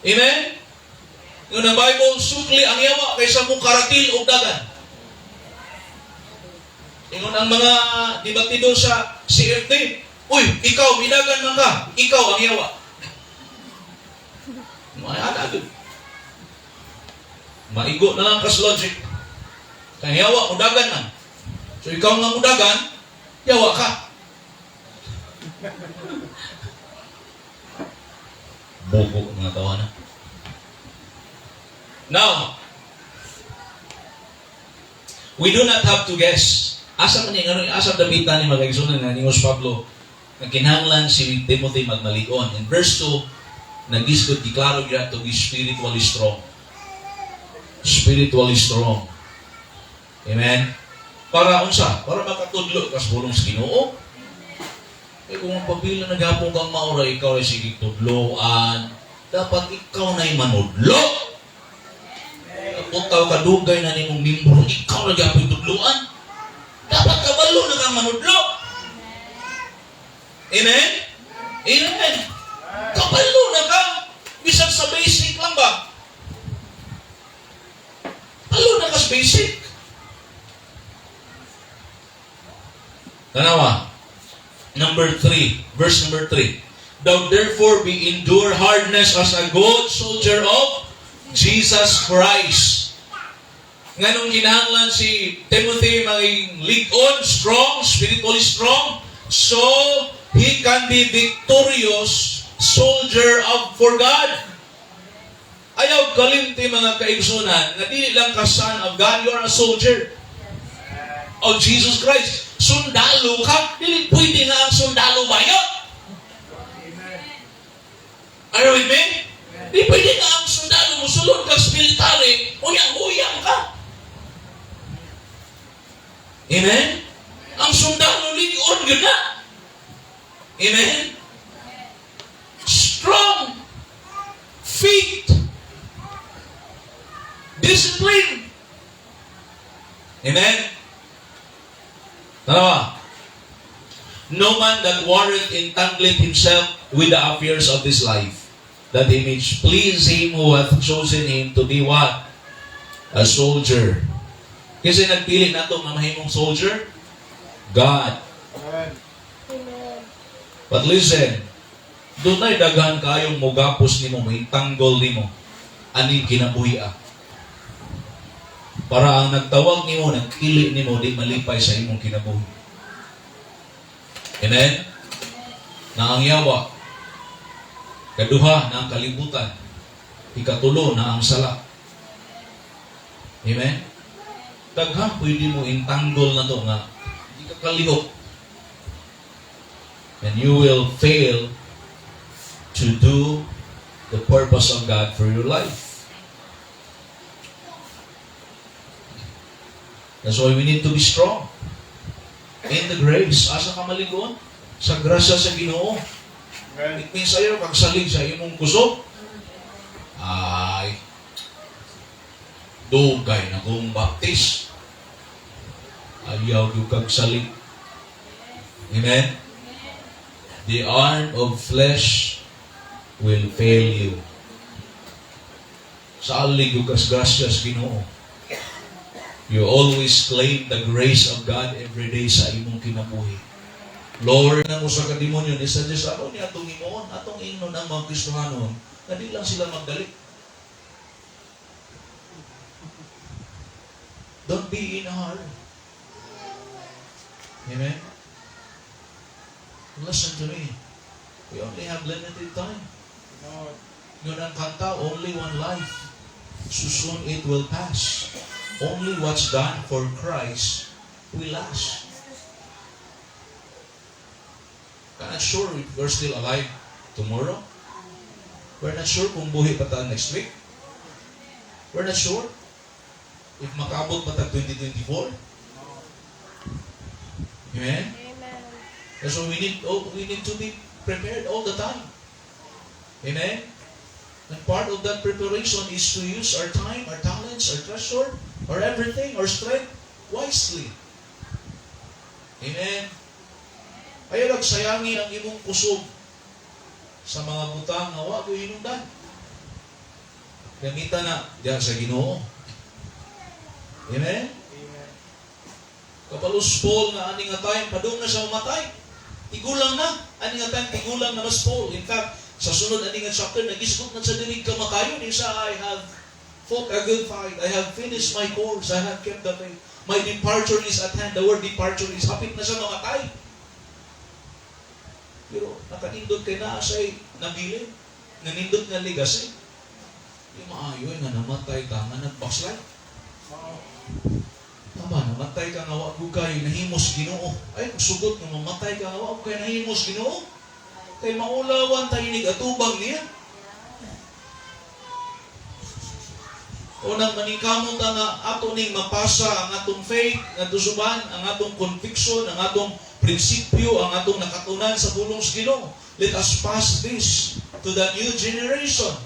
Speaker 1: Amen? Yung ang Bible, sukli ang yawa kaysa mo karatil og dagan. Ingon ang mga debatido sa CFD, "Uy, ikaw, midagan man ka, ikaw ang yawa." Mga ana. Maigo na lang kas logic. Kaya yawa, mudagan man. So ikaw nga mudagan, yawa ka. Bogo mga tawa na. Now, we do not have to guess. Asa man ni asa dapita ni mga kaigsuonan nga ni Pablo nga kinahanglan si Timothy magmaligon? In verse 2, nagisgot giklaro gyud to be spiritually strong. Spiritually strong. Amen. Para unsa? Para makatudlo kas pulong sa Ginoo. Eh kung ang pabila naghapon kang maura, ikaw ay sige tudloan, dapat ikaw na'y manudlo. Kung tao kadugay na nimong membro, ikaw Ako na gyapon tudluan. Dapat kabalo na kang manudlo. Amen? Amen. Kabalo na ka. Bisan sa basic lang ba? Kabalo na ka sa basic. Tanawa. Number 3, verse number 3. "Thou therefore be endure hardness as a good soldier of Jesus Christ." Nganong kinahanglan si Timothy maging lig-on, strong, spiritually strong, so he can be victorious soldier of for God. Ayaw kalimti, mga kaigsunan, na dili lang ka son of God, you are a soldier of Jesus Christ. Sundalo ka, dili pwede nga ang sundalo bayot.
Speaker 2: Amen.
Speaker 1: Are you with me? Di pwede nga ang sundalo musulod ka sa military, huyang-huyang ka. Amen? Ang sundalo lig-on gyud na. Amen? Strong. Faith. Discipline. Amen? Tanawa. "No man that warreth entangleth himself with the affairs of this life, that he may please him who hath chosen him to be" what? A soldier. Kasi nagpili nato nga mahimong soldier? God.
Speaker 2: Amen.
Speaker 3: Amen.
Speaker 1: But listen, dunay daghan kayong mugapos nimo, moentangle nimo aning kinabuhi ah. Para ang nagtawag nimo, nagpili nimo, di malipay sa imong kinabuhi. Amen? Na ang yawa. Kaduha na ang kalibutan. Ikatulo na ang sala. Amen? Daghan pwede mo entangle na to nga di ka kalihok. And you will fail to do the purpose of God for your life. That's why we need to be strong in the grace. Asa ka maligon? Sa grasya sa Ginoo.
Speaker 2: Amen.
Speaker 1: It means ayaw kag salig sa imong kusog. Ay, dugay na kong baptis. Ayaw gyud kag salig. Amen? The arm of flesh will fail you. Salig gyud kas grasya sa Ginoo. You always claim the grace of God every day sa imong kinabuhi. Lord, nang usa ka demonyo ni sa Diyos, ano ni atong himuon, atong ingnon ang mga Kristohanon, na di lang sila magdali. Don't be in a hurry. Amen? Listen to me. We only have limited time.
Speaker 2: Lord.
Speaker 1: Yun ang kanta, "Only one life. So soon it will pass. Only what's done for Christ will last." We're not sure if we're still alive tomorrow. We're not sure kung buhi pa ta next week. We're not sure if makaabot pa ta 2024. Amen?
Speaker 3: Amen.
Speaker 1: And so we need to be prepared all the time. Amen? And part of that preparation is to use our time, our talents, our treasure, our everything, our strength wisely. Amen? Ayaw sayangi ang imong kusog sa mga butang nga wa gyud hinungdan. Gamita na diyan sa Ginoo. Amen?
Speaker 2: Amen.
Speaker 1: Kapalos Paul nga ani nga time padung na siya mamatay. Tigulang na. Ani nga time tigulang na mas Paul. In fact, sa sunod ani nga chapter nagisgot na sa dinig kamatayon isa, "I have fought a good fight. I have finished my course. I have kept the faith. My departure is at hand." The word "departure" is hapit na siya mamatay. Pero nakaindot kay naa siya'y nabilin. Nanindot nga legacy. Di maayo nga namatay ka nga nag-backslide.
Speaker 2: Oo.
Speaker 1: Tama, namatay ka nga wa ko kay nahimos Ginoo. Ay, kung sugot nga mamatay ka nga wa kay nahimos Ginoo. Kay maulawan tayo ni atubang niya. Unang maningkamot ta nga ato ning mapasa ang atong faith, nga tusuban, ang atong conviction, ang atong prinsipyo, ang atong nakatunan sa pulong sa Ginoo. Let us pass this to the new generation.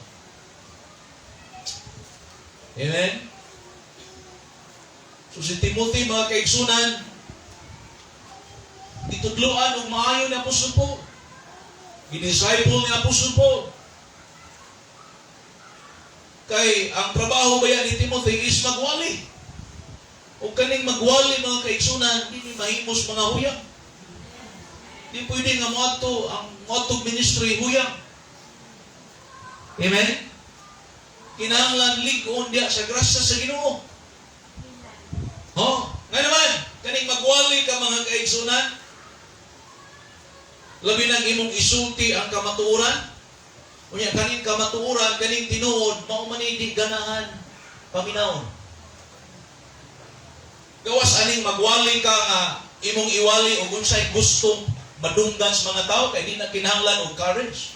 Speaker 1: Amen? So si Timothy, mga kaigsunan, gitudloan og maayo ni Apostol Paul. Gidisciple ni Apostol Paul. Kay ang trabaho baya ni Timothy is magwali. O kaning magwali, mga kaigsunan, di ni mahimos mga huyang. Di pwede nga moadto ang moadto ministry huyang. Amen? Kinahanglan lig-on diya sa grasya sa Ginoo. Oh, nga naman, kaning magwali ka, mga kaigsunan, labi nang imong isulti ang kamatuoran. Unya kaning kamatuoran, kaning tinuod, mao man di ganahan paminawon. Gawas aning magwali ka nga imong iwali og unsay gustong madunggan sa mga tao kay di na kinahanglan og courage.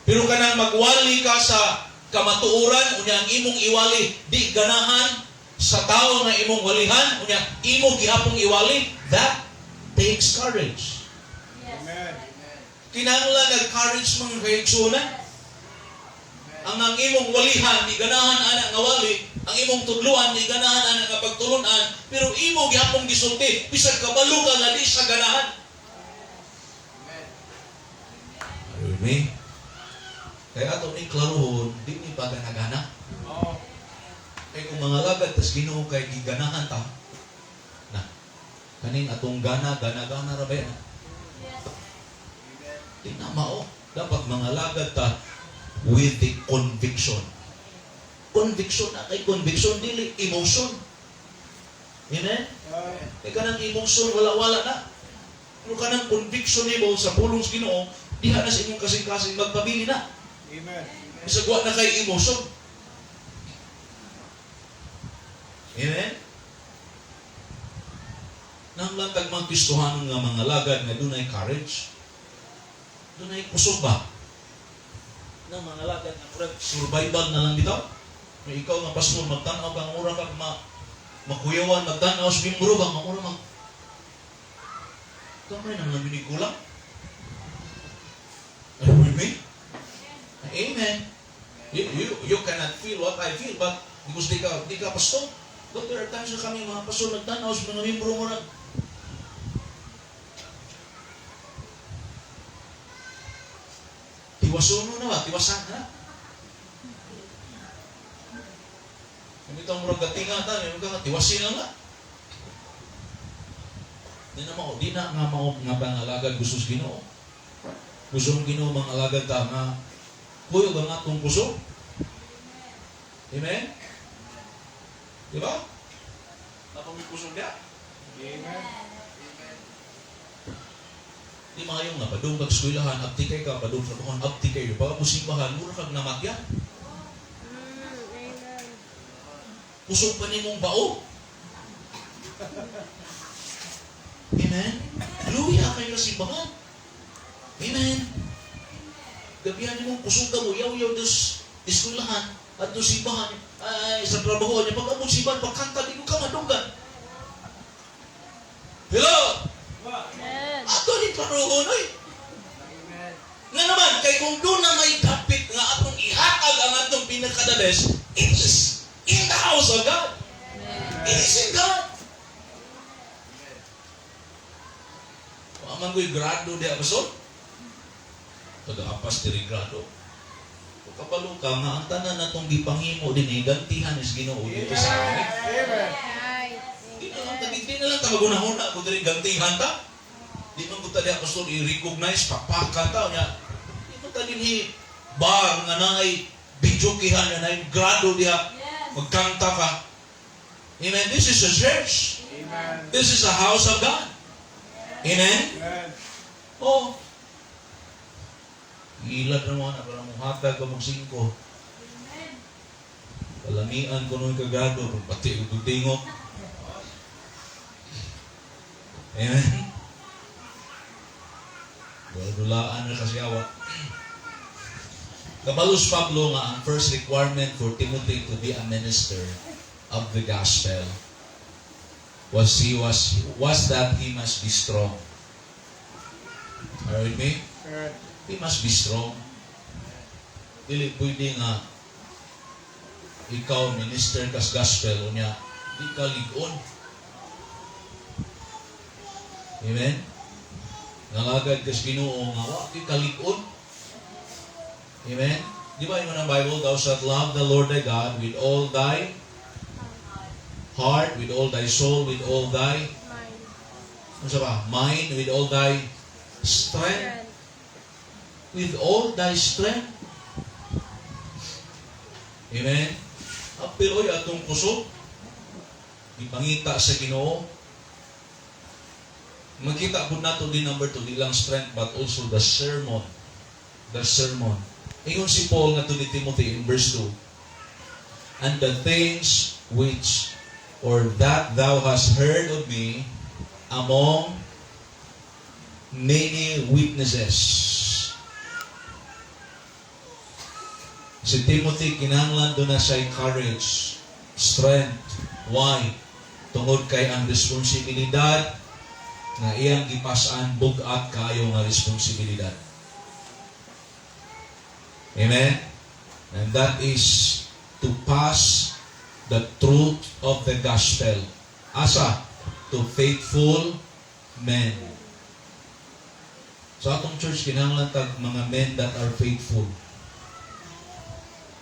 Speaker 1: Pero kanang magwali ka sa kamatuoran, unya ang imong iwali di ganahan sa tao nga imong walihan, unya imo gihapong iwali, that takes courage.
Speaker 2: Amen.
Speaker 1: Kinahanglan nag courage, mga kaigsuonan. Ang imong walihan di ganahan ana nga wali, ang imong tudluan di ganahan ana nga pagtulunan, pero imo gihapong gisulti bisag kabalo ka nga di sa ganahan. Are you with me? Kaya ato ni klarohon, di ni pa ganagana. Kay kung mga lagad tas Ginoo kay giganahan ta, na kaning atong gana, gana-gana ra ba yan? Di na mao. Dapat mga lagad ta with the conviction. Conviction na kay conviction, dili emotion. Amen?
Speaker 2: Amen.
Speaker 1: Kay kanang emotion, wala-wala na. Pero kanang conviction nimo sa pulong sa Ginoo, diha na sa imong kasing-kasing magpabili na.
Speaker 2: Amen.
Speaker 1: Bisag wa na kay emotion. Amen? Nanglan tag mga Kristohanon nga mga lagad nga dunay courage. Dunay kusog ba? Nga mga lagad nga murag survival na lang bitaw. May ikaw nga pastor magtan-aw ka nga mura kag ma makuyawan magtan-aw sa membro ba nga mura mag kamay nang lang kulang. Are you with me? Amen. You cannot feel what I feel, but because di ka pastor. But there are times na kami mga pastor nagtanaw sa mga membro mo na tiwasuno na ba? Tiwasan na. Kung itong murag gatinga ta, may mga tiwasin na nga. Di na mao, di na nga mao nga pangalagad gusto sa Ginoo. Gusto ng Ginoo mga alagad ta nga kuyog ang atong kusog. Amen? Di ba? Napang may kusog diya.
Speaker 2: Amen.
Speaker 1: Di maayo nga, padung kag eskwelahan, abti kay ka, padung trabahoan, abti kayo. Pag mo simbahan, mura kag namatyan.
Speaker 3: Amen.
Speaker 1: Kusog pa nimong bao. Amen? Luya kayo sa simbahan. Amen? Gabihan nimo kusog ka mo, yaw-yaw dos eskwelahan, at dos simbahan, ay, sa trabaho niya. Pag abot simbahan, pagkanta, di ko ka madunggan. Hello?
Speaker 3: Amen.
Speaker 1: Ato ni klarohon, oy. Nga naman, kay kung doon na may dapit nga atong ihatag ang atong pinakadales, it is in the house of God. It is in God. Wa man ko'y grado di pastor. Taga-apas diri grado. Kung kabalo ka nga ang tanan natong gipangimo din gantihan is Ginoo dito sa amin.
Speaker 2: Amen.
Speaker 3: Right.
Speaker 1: Di na lang ta magunahuna kung diri gantihan ta. Di man ko ta diha, pastor, i-recognize pakpakan ta nya. Di man ta dinhi bar nga naay videokehan nga naay grado diha magkanta ka. Amen. This is a church.
Speaker 2: Amen.
Speaker 1: This is a house of God. Amen.
Speaker 2: Amen.
Speaker 1: Oh. Ilad na mo na para mong hatag ka mong singko. Kalamian ko nung kagado, pati ko tingok. Amen. Dulaan na kasi awa. Kabalos Pablo nga ang first requirement for Timothy to be a minister of the gospel was that he must be strong. Are you with me?
Speaker 2: Amen.
Speaker 1: He must be strong. Dili pwede nga ikaw minister kas gospel unya Di ka lig-on. Amen? Ngalagad kas Ginoo nga wa kay kalig-on. Amen? Di ba ingon ang Bible, "Thou shalt love the Lord thy God with all thy heart, with all thy soul, with all thy"
Speaker 3: Mind.
Speaker 1: Ano sa ba? "Mind, with all thy strength."
Speaker 3: Strength.
Speaker 1: With all thy strength. Amen? Apil oy atong kusog. Ipangita sa Ginoo. Makita po nato din number 2, di lang strength but also the sermon. The sermon. Ingon si Paul nga ni Timothy in verse 2, "And the things which or that thou hast heard of me among many witnesses." Si Timothy kinahanglan duna siya courage, strength. Why? Tungod kay ang responsibilidad nga iyang gipasan, bug-at kaayo nga responsibilidad. Amen? And that is to pass the truth of the gospel. Asa? To faithful men. Sa atong church, kinahanglan tag mga men that are faithful.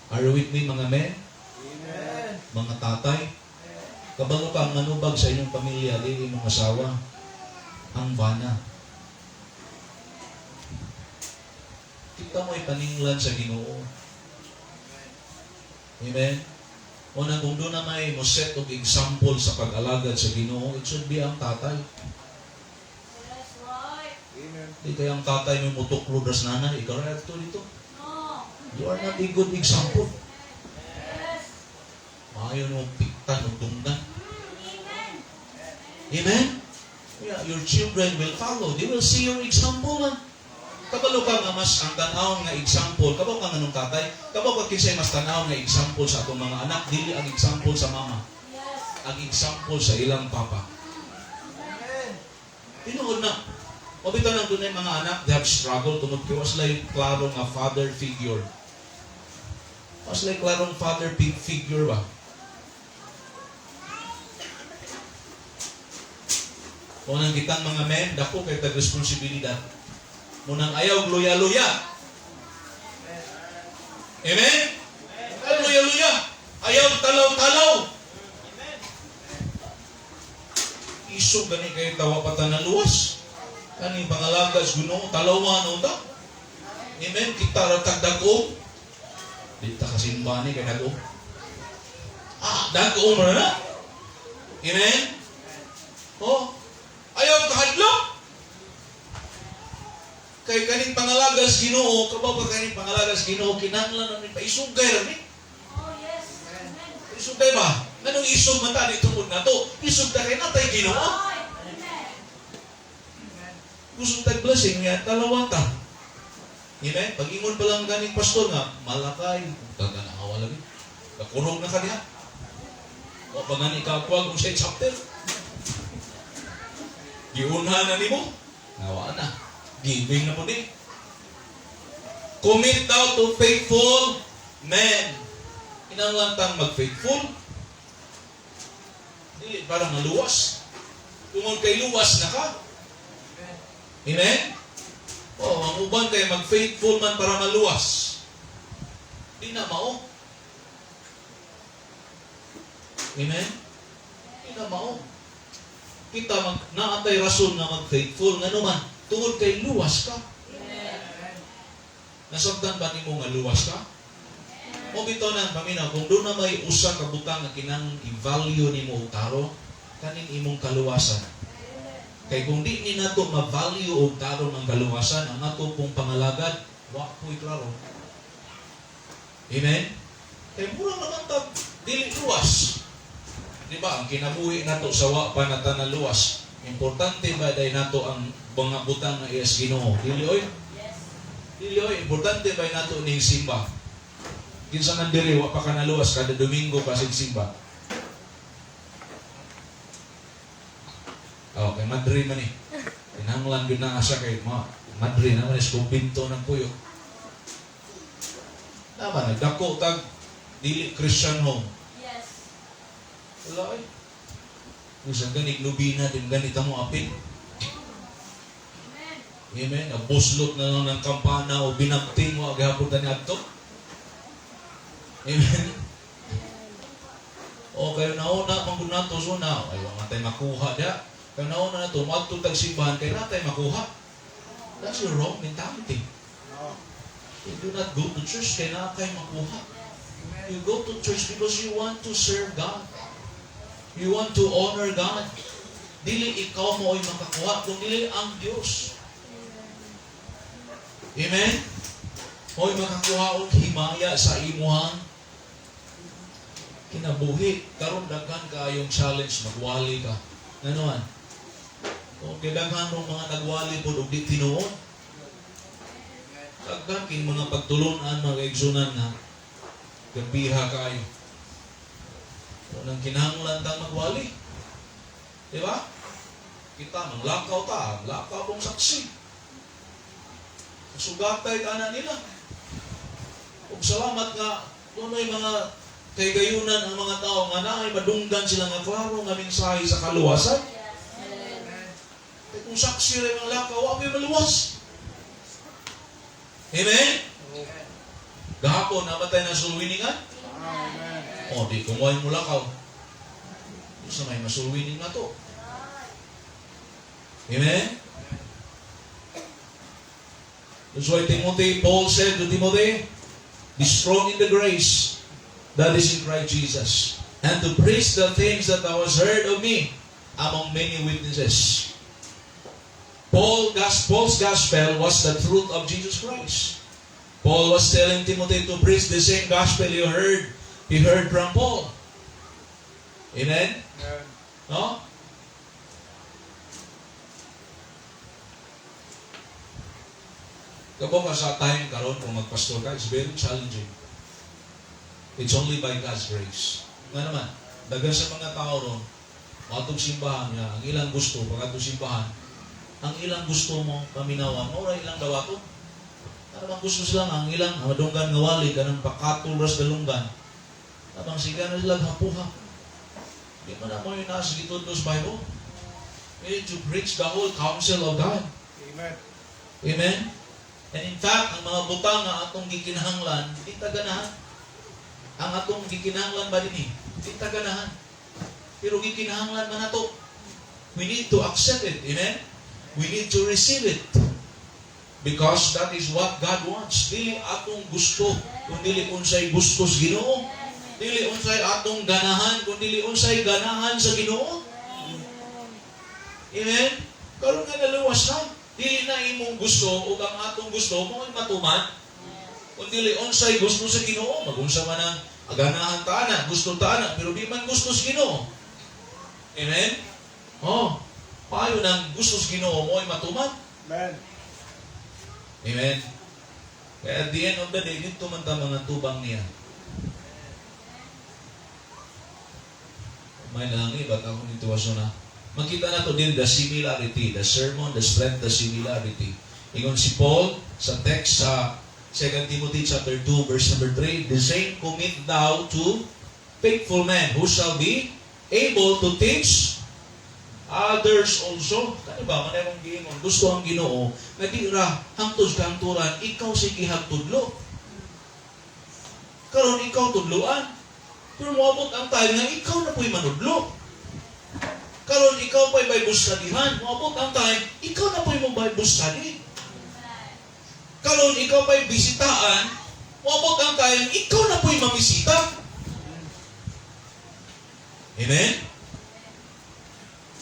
Speaker 1: Are you with me, mga men?
Speaker 2: Amen.
Speaker 1: Mga tatay? Kabalo ka ang manubag sa inyong pamilya, di imong asawa, ang bana. Kita mo ipaninglan sa Ginoo. Amen? Una, kung duna may mo set og example sa pag-alagad sa Ginoo, it should be ang tatay.
Speaker 3: Yes, Lord.
Speaker 2: Amen.
Speaker 1: Di kaya ang tatay mo mutuklod ras nanay, ikaw ra to dito.
Speaker 3: No.
Speaker 1: You are not a good example.
Speaker 3: Yes.
Speaker 1: Maayo mo piktan o dunggan.
Speaker 3: Amen.
Speaker 1: Amen? Yeah, your children will follow. They will see your example man. Kabalo ka nga mas ang tan-awon nga example, kabalo ka nga nung tatay, kabalo ka kinsay mas tan-awon nga example sa atong mga anak, dili ang example sa mama, ang example sa ilang papa. Tinuod na. O bitaw nang dunay mga anak, they have struggled tungod kay was like klaro nga father figure. Was like klarong father figure ba? Unang kitang mga men, dako kay tag responsibilidad. Munang ayaw luya-luya. Amen? Ayaw luya-luya. Ayaw talaw-talaw. Isog gani kay tawa pa ta na luwas. Kaning pangalagas Ginoo talaw man unta. Amen? Kita ra tag dag-om. Di ta kasimba ni kay dag-om. Ah, dag-om ra na. Amen? Oh, ayaw kahadlok. Kay kaning pangalagas Ginoo, kabaw ka kaning pangalagas Ginoo, kinahanglan na ni paisugay ra ni.
Speaker 3: Oh, yes. Amen.
Speaker 1: Isugay ba? Nganong isog man ta di tungod nato? Isog ta kay natay Ginoo.
Speaker 3: Lord. Amen.
Speaker 1: Gusto tag blessing nga talawan ta. Amen? Pag-ingon pa lang ganing pastor nga, malakay, gaganawa lagi. Kakurog na ka diha. Wa pa gani ka kuwag kung sa chapter. Giunhan na nimo. Nawa na. Giving na po di. Commit thou to faithful men. Kinahanglan tang mag-faithful. Dili para maluwas. Tungod kay luwas na ka. Amen? Oh, ang uban kay mag-faithful man para maluwas. Di na mao. Amen? Di na mao. Kita mag naatay rason nga mag-faithful ngano man tungod kay luwas ka. Nasabtan ba nimo nga luwas ka? O bitaw nang paminaw, kung duna may usa ka butang nga kinahanglan i-value nimo og tarong, kaning imong kaluwasan. Kay kung di ni nato ma-value og tarong ang kaluwasan, ang ato pong pangalagad, wa po'y klaro. Amen? Kay mura naman tag dili luwas. Di ba? Ang kinabuhi nato sa wa pa nata na luwas. Importante ba day nato ang mga butang nga iyas Ginoo? Dili oy.
Speaker 3: Yes.
Speaker 1: Dili oy, importante ba nato ning simba? Kinsa man diri wa pa ka naluwas kada Domingo pa sig simba. Oh, kay Madre man eh. Kinahanglan gyud na siya kay ma Madre naman is kumbinto ng puyo. Tama, nagdako tag dili Christian home.
Speaker 3: Yes.
Speaker 1: Wala eh. Bisan ganig nobina, di ganita mo apil. Amen. Nabuslot na lang ng kampana o binabting mo agihapon tani adto. Amen. O kayo nauna man gud nato so na ay wa man tay makuha diha. Kayo nauna na to moadto tag simbahan kay naa tay makuha. That's your wrong mentality.
Speaker 2: No.
Speaker 1: You do not go to church kay naa kay makuha. You go to church because you want to serve God. You want to honor God. Dili ikaw mo ay makakuha, kung dili ang Diyos. Amen? Mo'y makakuha og himaya sa imuhang kinabuhi. Karon daghan kaayong challenge, magwali ka. Ngano man? Okay, daghan rong mga nagwali pod og di tinuod. Daghan king mga pagtulunan, mga kaigsunan nga gabiha kaayo. Unang kinahanglan tang magwali. Di ba? Kita manglakaw ta, lakaw pong saksi. Sugatay ka na nila. Ug salamat nga dunay mga kahigayunan ang mga tao nga naay madunggan sila nga klaro nga mensahe sa kaluwasan. Kay kung saksi ra mga lakaw, wa may maluwas. Amen? Gahapon namatay na soul winningan.
Speaker 2: Amen.
Speaker 1: O, di kung mo lakaw. Sa may ma-soul winning na to. Amen? That's why Timothy, Paul said to Timothy, "Be strong in the grace that is in Christ Jesus, and to preach the things that thou hast heard of me among many witnesses." Paul's gospel was the truth of Jesus Christ. Paul was telling Timothy to preach the same gospel he heard from Paul. Amen?
Speaker 2: Amen.
Speaker 1: No? Kabalo ka sa time karon kung magpastor ka, it's very challenging. It's only by God's grace. Nga naman, daghan sa mga tao ron, matug simbahan nga, ang ilang gusto, pag simbahan, ang ilang gusto mo, paminawan, mao ra ilang dawaton. Ano bang gusto sila nga, ang ilang madunggan nga wali, kanang pakatol ras galunggan. Tabang siga na sila hapuha. Di man na mo yung nasa gitudlo sa Bible. We need to preach the whole counsel of God.
Speaker 2: Amen.
Speaker 1: Amen? And in fact, ang mga butang nga atong gikinahanglan, di ta ganahan. Ang atong gikinahanglan ba dinhi? Di ta ganahan. Pero gikinahanglan man nato. We need to accept it. Amen? We need to receive it. Because that is what God wants. Dili atong gusto, kung dili unsay gusto sa Ginoo. Dili unsay atong ganahan, kung dili unsay ganahan sa Ginoo. Amen? Karon nga naluwas na. Dili na imong gusto ug ang atong gusto mo matuman. Kung dili unsay gusto sa Ginoo, magunsa man ang ganahan ta ana, gusto ta ana, pero di man gusto sa Ginoo. Amen? Oh, payo ng gusto sa Ginoo mo ay matuman.
Speaker 2: Amen.
Speaker 1: Amen. Kaya at the end of the day, dito man ta mga tubang niya. May lang iba't akong sitwasyon na. Makita na to din the similarity, the sermon, the strength, the similarity. Ingon si Paul sa text sa 2 Timothy chapter 2 verse number 3, "The same commit thou to faithful men who shall be able to teach others also." Kani ba man akong giingon, gusto ang Ginoo nga di ra hangtod kahangturan ikaw sige tudlo. Karon ikaw tudloan. Pero moabot ang time nga ikaw na po'y manudlo. Karon ikaw pa'y Bible studyhan. Moabot ang time, ikaw na po'y mo Bible study. Karon ikaw pa'y bisitahan. Moabot ang time, ikaw na po'y mamisita. Amen?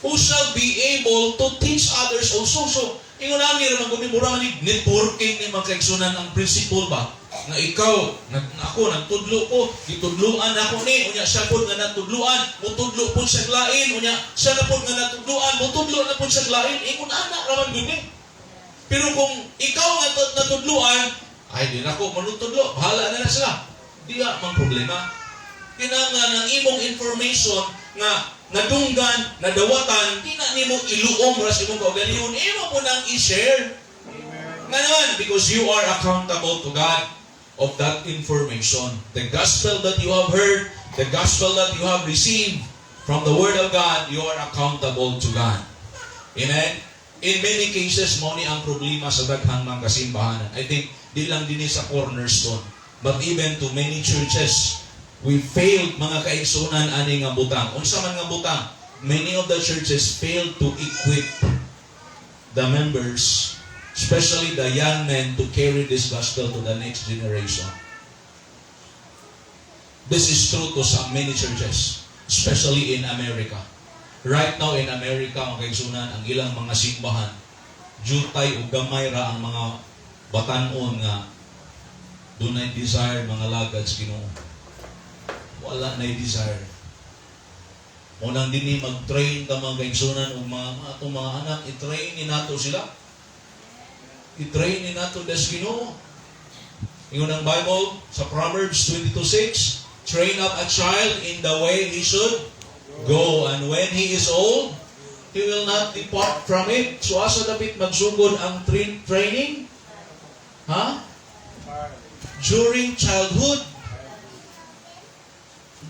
Speaker 1: Who shall be able to teach others also. So, ingon ani ra man gud ni mura man ni networking ni mga kaigsunan ang principle ba? Nga ikaw, ako, nagtudlo ko, gitudluan ako ni, unya siya pod nga natudluan, mutudlo pod siya lain, unya siya na pod nga natudluan, mutudlo na pod siya lain, ingon ana ra man gud ni. Pero kung ikaw nga natudluan, ay di na ko manutudlo, bahala na na sila. Diya man problema. Kinahanglan ang imong information nga nadunggan, nadawatan, di na nimo iluom ra sa imong kaugalingon, imo po nang i-share.
Speaker 2: Amen.
Speaker 1: Nga naman, because you are accountable to God of that information. The gospel that you have heard, the gospel that you have received. From the Word of God, you are accountable to God. Amen? In many cases, mao ni ang problema sa daghang mga kasimbahanan. I think, di lang dinhi sa Cornerstone, but even to many churches, we failed, mga kaigsunan, ani nga butang. Unsa man nga butang? Many of the churches failed to equip the members, especially the young men, to carry this gospel to the next generation. This is true to some many churches, especially in America. Right now in America, mga kaigsunan, ang ilang mga simbahan, jutay o gamay ra ang mga batanon nga dunay desire mangalagad sa Ginoo. Wala na desire. Unang dinhi mag-train ka, mga kaigsunan, og mga atong mga anak, i-train ni nato sila. I-train ni nato des Ginoo. Ingon ang Bible sa Proverbs 22:6, "Train up a child in the way he should go, and when he is old, he will not depart from it." So asa dapit magsugod ang training? Ha? During childhood.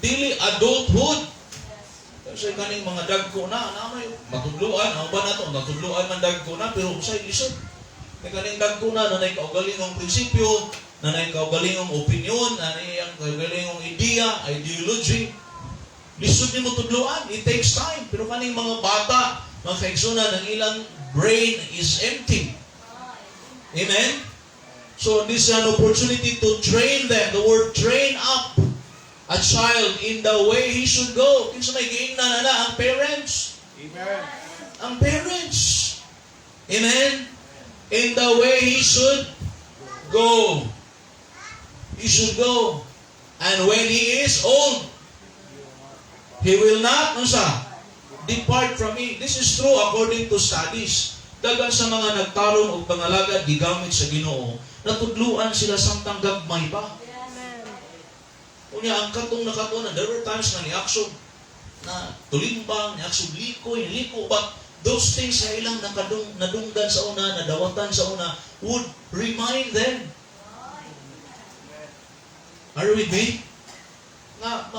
Speaker 1: Dili adulthood. Kasi kaning mga dagko na, na may matudluan, ang ba nato, natudluan man dagko na, pero usay lisod. Kay kaning dagko na, nanay kaugalingong prinsipyo, nanay kaugalingong opinion, nanay ang kaugalingong ideya, ideology. Lisod nimo tudluan, it takes time. Pero kaning mga bata, mga kaigsunan, ang ilang brain is empty. Amen? So this is an opportunity to train them. The word "train up a child in the way he should go." Kinsa may giingnan na ang parents.
Speaker 2: Amen.
Speaker 1: Ang parents. Amen? In the way he should go. He should go. And when he is old, he will not, unsa, depart from me. This is true according to studies. Daghan sa mga nagtarong og pangalagad, gigamit sa Ginoo, natudluan sila samtang gagmay pa. Unya ang katong nakatuon, there were times nga niaksog na tulimbang, niaksog likoy, liko, but those things na ilang nadunggan sa una, nadawatan sa una, would remind them. Are you with me? Nga,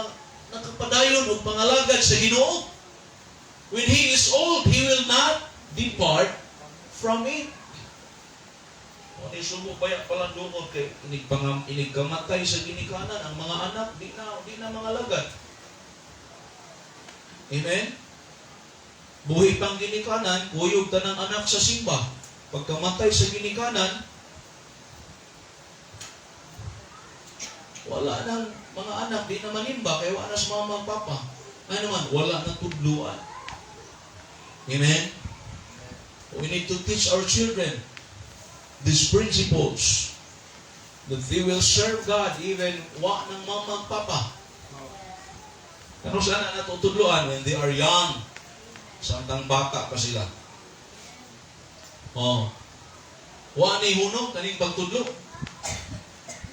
Speaker 1: nakapadayon og pangalagad sa Ginoo. When he is old, he will not depart from it. O ni subo baya pala dungog kay inig pangam inig kamatay sa ginikanan ang mga anak di na mangalagad. Amen. Buhi pang ginikanan, kuyog tanang anak sa simba. Pagkamatay sa ginikanan, wala nang mga anak, di na manimba, kaya wala na sa mama ug papa. Ano naman, wala na tudluan. Amen? We need to teach our children these principles that they will serve God even wa ng mama ug papa. Ano sana natutudluan? When they are young. Samtang bata pa sila. Oh. Wa ni hunong kaning pagtudlo.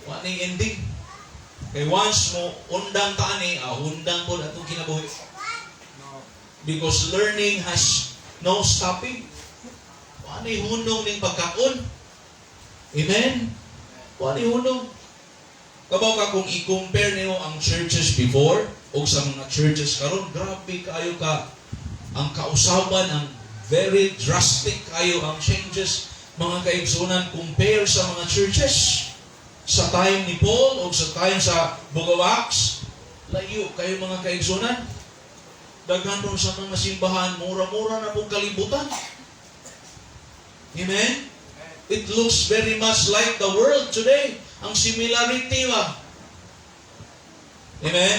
Speaker 1: Wa ni ending. Kay once mo undang ta ani, undang po atong kinabuhi.
Speaker 2: No.
Speaker 1: Because learning has no stopping. Wa ni hunong ning pagkaon. Amen? Wa ni hunong. Kabaw ka kung i-compare nimo ang churches before o sa mga churches karon, grabe kayo ka ang kausaban, ang very drastic kayo ang changes, mga kaigsunan, compare sa mga churches sa time ni Paul o sa time sa Book of Acts. Layo kayo, mga kaigsunan. Daghan ron sa mga simbahan, mura-mura na pong kalibutan. Amen? It looks very much like the world today. Ang similarity ba? Amen?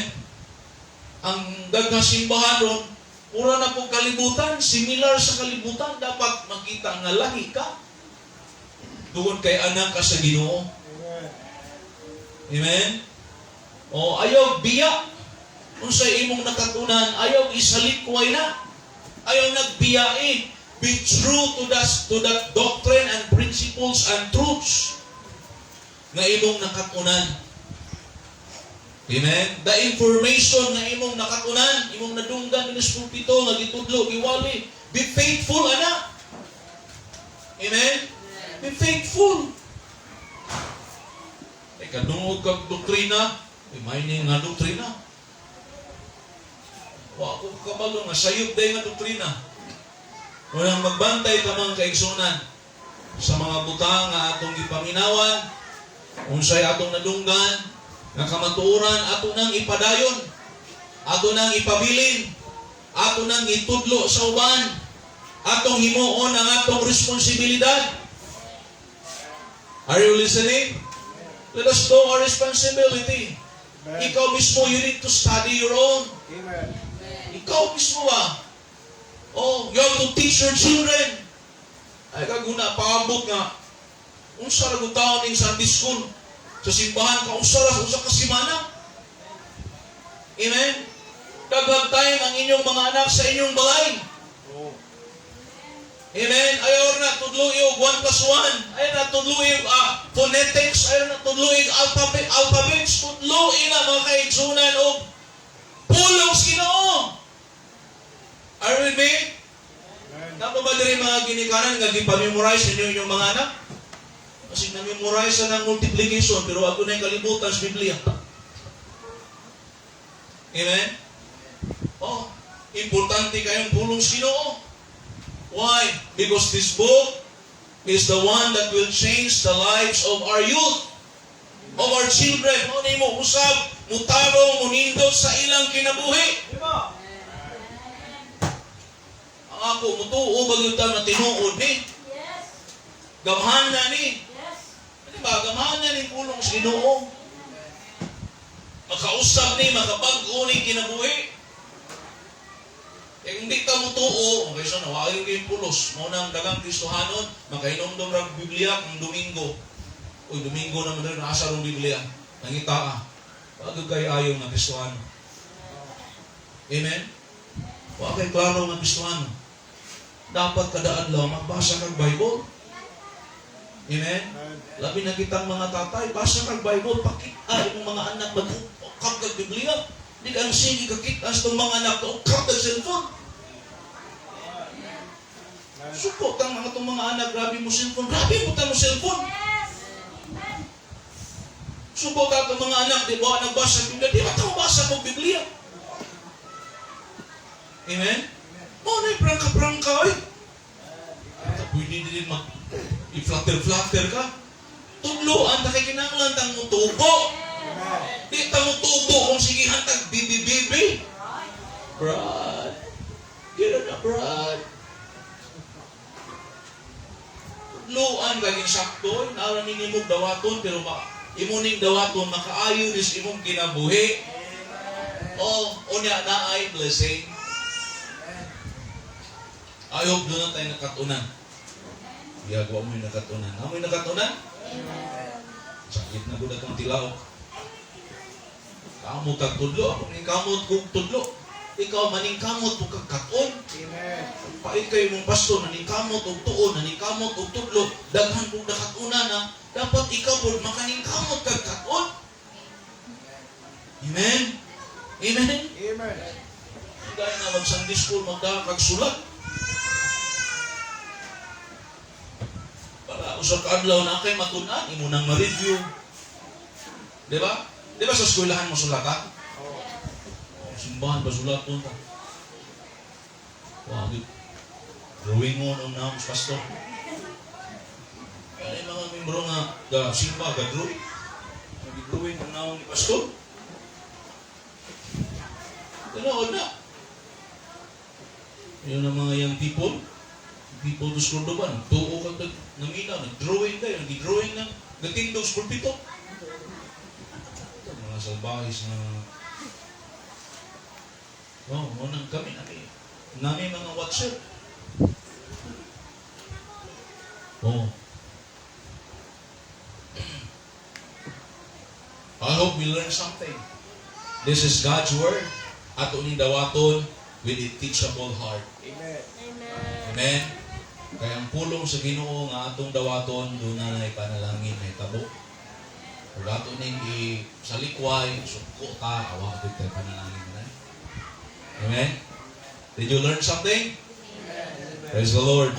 Speaker 1: Ang daghang simbahan ron, mura na pong kalibutan, similar sa kalibutan, dapat makita nga lahi ka. Tungod kay anak ka sa Ginoo.
Speaker 2: Amen.
Speaker 1: Amen? O ayaw biya. Unsay imong nakatunan, ayaw isalikway na. Ayaw nagbiyain. Be true to that doctrine and principles and truths nga imong nakatunan. Amen? The information nga imong nakatunan, imong nadunggan dinhi sa pulpito, nga gitudlo, giwali. Be faithful, ana. Amen? Be faithful. Ay, kadungog kag doktrina, ay, may nga doktrina. Wa ko kabalo nga sayop day nga doktrina. Unang magbantay ta, mga kaigsunan, sa mga butang nga atong gipaminawan, unsay atong nadunggan nga kamatuoran, ato nang ipadayon, ato nang ipabilin, ato nang itudlo sa uban, atong himuon ang atong responsibilidad. Are you listening? Let us know our responsibility.
Speaker 2: Amen.
Speaker 1: Ikaw mismo, you need to study your own.
Speaker 2: Amen.
Speaker 1: Ikaw mismo ba? Oh, you have to teach your children. Ay kaguna, paabot nga. Unsa ra gud taon ning Sunday school? Sa simbahan ka, unsa ra usa ka semana? Amen? Daghang time ang inyong mga anak sa inyong balay.
Speaker 2: Oh.
Speaker 1: Amen? Ayaw na tudloy og 1 plus 1. Ayaw na tudloy og phonetics. Ayaw na tudloy og alphabets. Tudloy na, mga kaigsunan, og pulong sa Ginoo. Are you with me?
Speaker 2: Amen.
Speaker 1: Naa pa ba diri mga ginikanan nga gipamemorize ninyo inyong mga anak? Kasi na-memorize na ng multiplication pero ako na yung kalibutan sa Biblia. Amen? Oh, importante kayong pulong sa Ginoo. Why? Because this book is the one that will change the lives of our youth, of our children. Mao ni mo usab, mutarong, munindot sa ilang kinabuhi. Ang ako, mutuo ba gyud ta na tinuod ni?
Speaker 3: Yes.
Speaker 1: Gamhana ni.
Speaker 3: Yes.
Speaker 1: Di ba? Gamhana ni pulong sa Ginoo. Makausab ni, makabag-o ni kinabuhi. Eh, kung di ka mutuo, okay, so nawagin kayong pulos. Mao nang daghang Kristohanon, makainomdom ra Biblia kung Domingo. Uy, Domingo naman rin, nasa rong Biblia. Nangita ka. Bago kay ayaw nga Kristohano. Amen? Wa kay klaro nga Kristohano. Dapat kada adlaw magbasa kag Bible. Amen?
Speaker 2: Amen.
Speaker 1: Labi na kitang mga tatay, basa kag Bible, pakita imong mga anak mag-ukap kag Biblia. Di ka ang sige kakita sa itong mga anak, ukap kag cellphone.
Speaker 2: Amen.
Speaker 1: Suko tang mga itong mga anak, grabe mo cellphone, grabe mo ta mo cellphone.
Speaker 3: Yes. Amen.
Speaker 1: Suko ta itong mga anak, di ba nagbasa Biblia, di ba ta basa mo Biblia? Amen? Mao na prangka-prangka, oy. Pwede din mag i-flutter-flutter ka. Tudloan ta kay kinahanglan tang mutubo.
Speaker 2: Amen.
Speaker 1: Di ta mutubo kung sigihan tag bibi-bibi. Brad. Get na, Brad. Tudloan kay insakto, naa ni nimo dawaton pero ma imo ning dawaton makaayo nis imong kinabuhi. Oh, unya na ay blessing. I hope duna tay nakatunan. Iyagwa mo yung nakatunan. Amo yung nakatunan? Sakit na gud atong tilaok. Kamot kag tudlo, ako ning kamot kog tudlo. Ikaw maningkamot og kag katon.
Speaker 2: Amen.
Speaker 1: Pait kayo mong pastor, naningkamot og tuon, naningkamot og tudlo, daghan kong nakatunan na, dapat ikaw pod makaningkamot kag katon. Amen? Amen?
Speaker 2: Amen.
Speaker 1: Gaya na mag Sunday school, magda kag sulat. Para usa ka adlaw na kay matun-an, imo nang ma-review. Di ba? Di ba sa eskwelahan mo sulat ha?
Speaker 2: Oh.
Speaker 1: Oh, simbahan ba sulat mo ta? Wow, di- drawing mo nung naong pastor. Ay, mga membro nga ga simba ga drawing. Nag-drawing ang naong ni pastor. Tinuod na. Yun ang mga young people. People to Cordoba, nagtuo ka kag namina, nag-drawing kayo, nag-drawing ng gatindog sa pulpito. Mga salbahis na. Oh, mo nang kami nami mga watcher. Oh. I hope we learn something. This is God's word. Ato ning dawaton with a teachable heart.
Speaker 2: Amen.
Speaker 3: Amen.
Speaker 1: Amen. Kaya ang pulong sa Ginoo nga atong dawaton duna na panalangin may tabo. Ug ato ning i sa likway suko ta awa gid tay panalangin na. Amen. Did you learn something? Praise the Lord.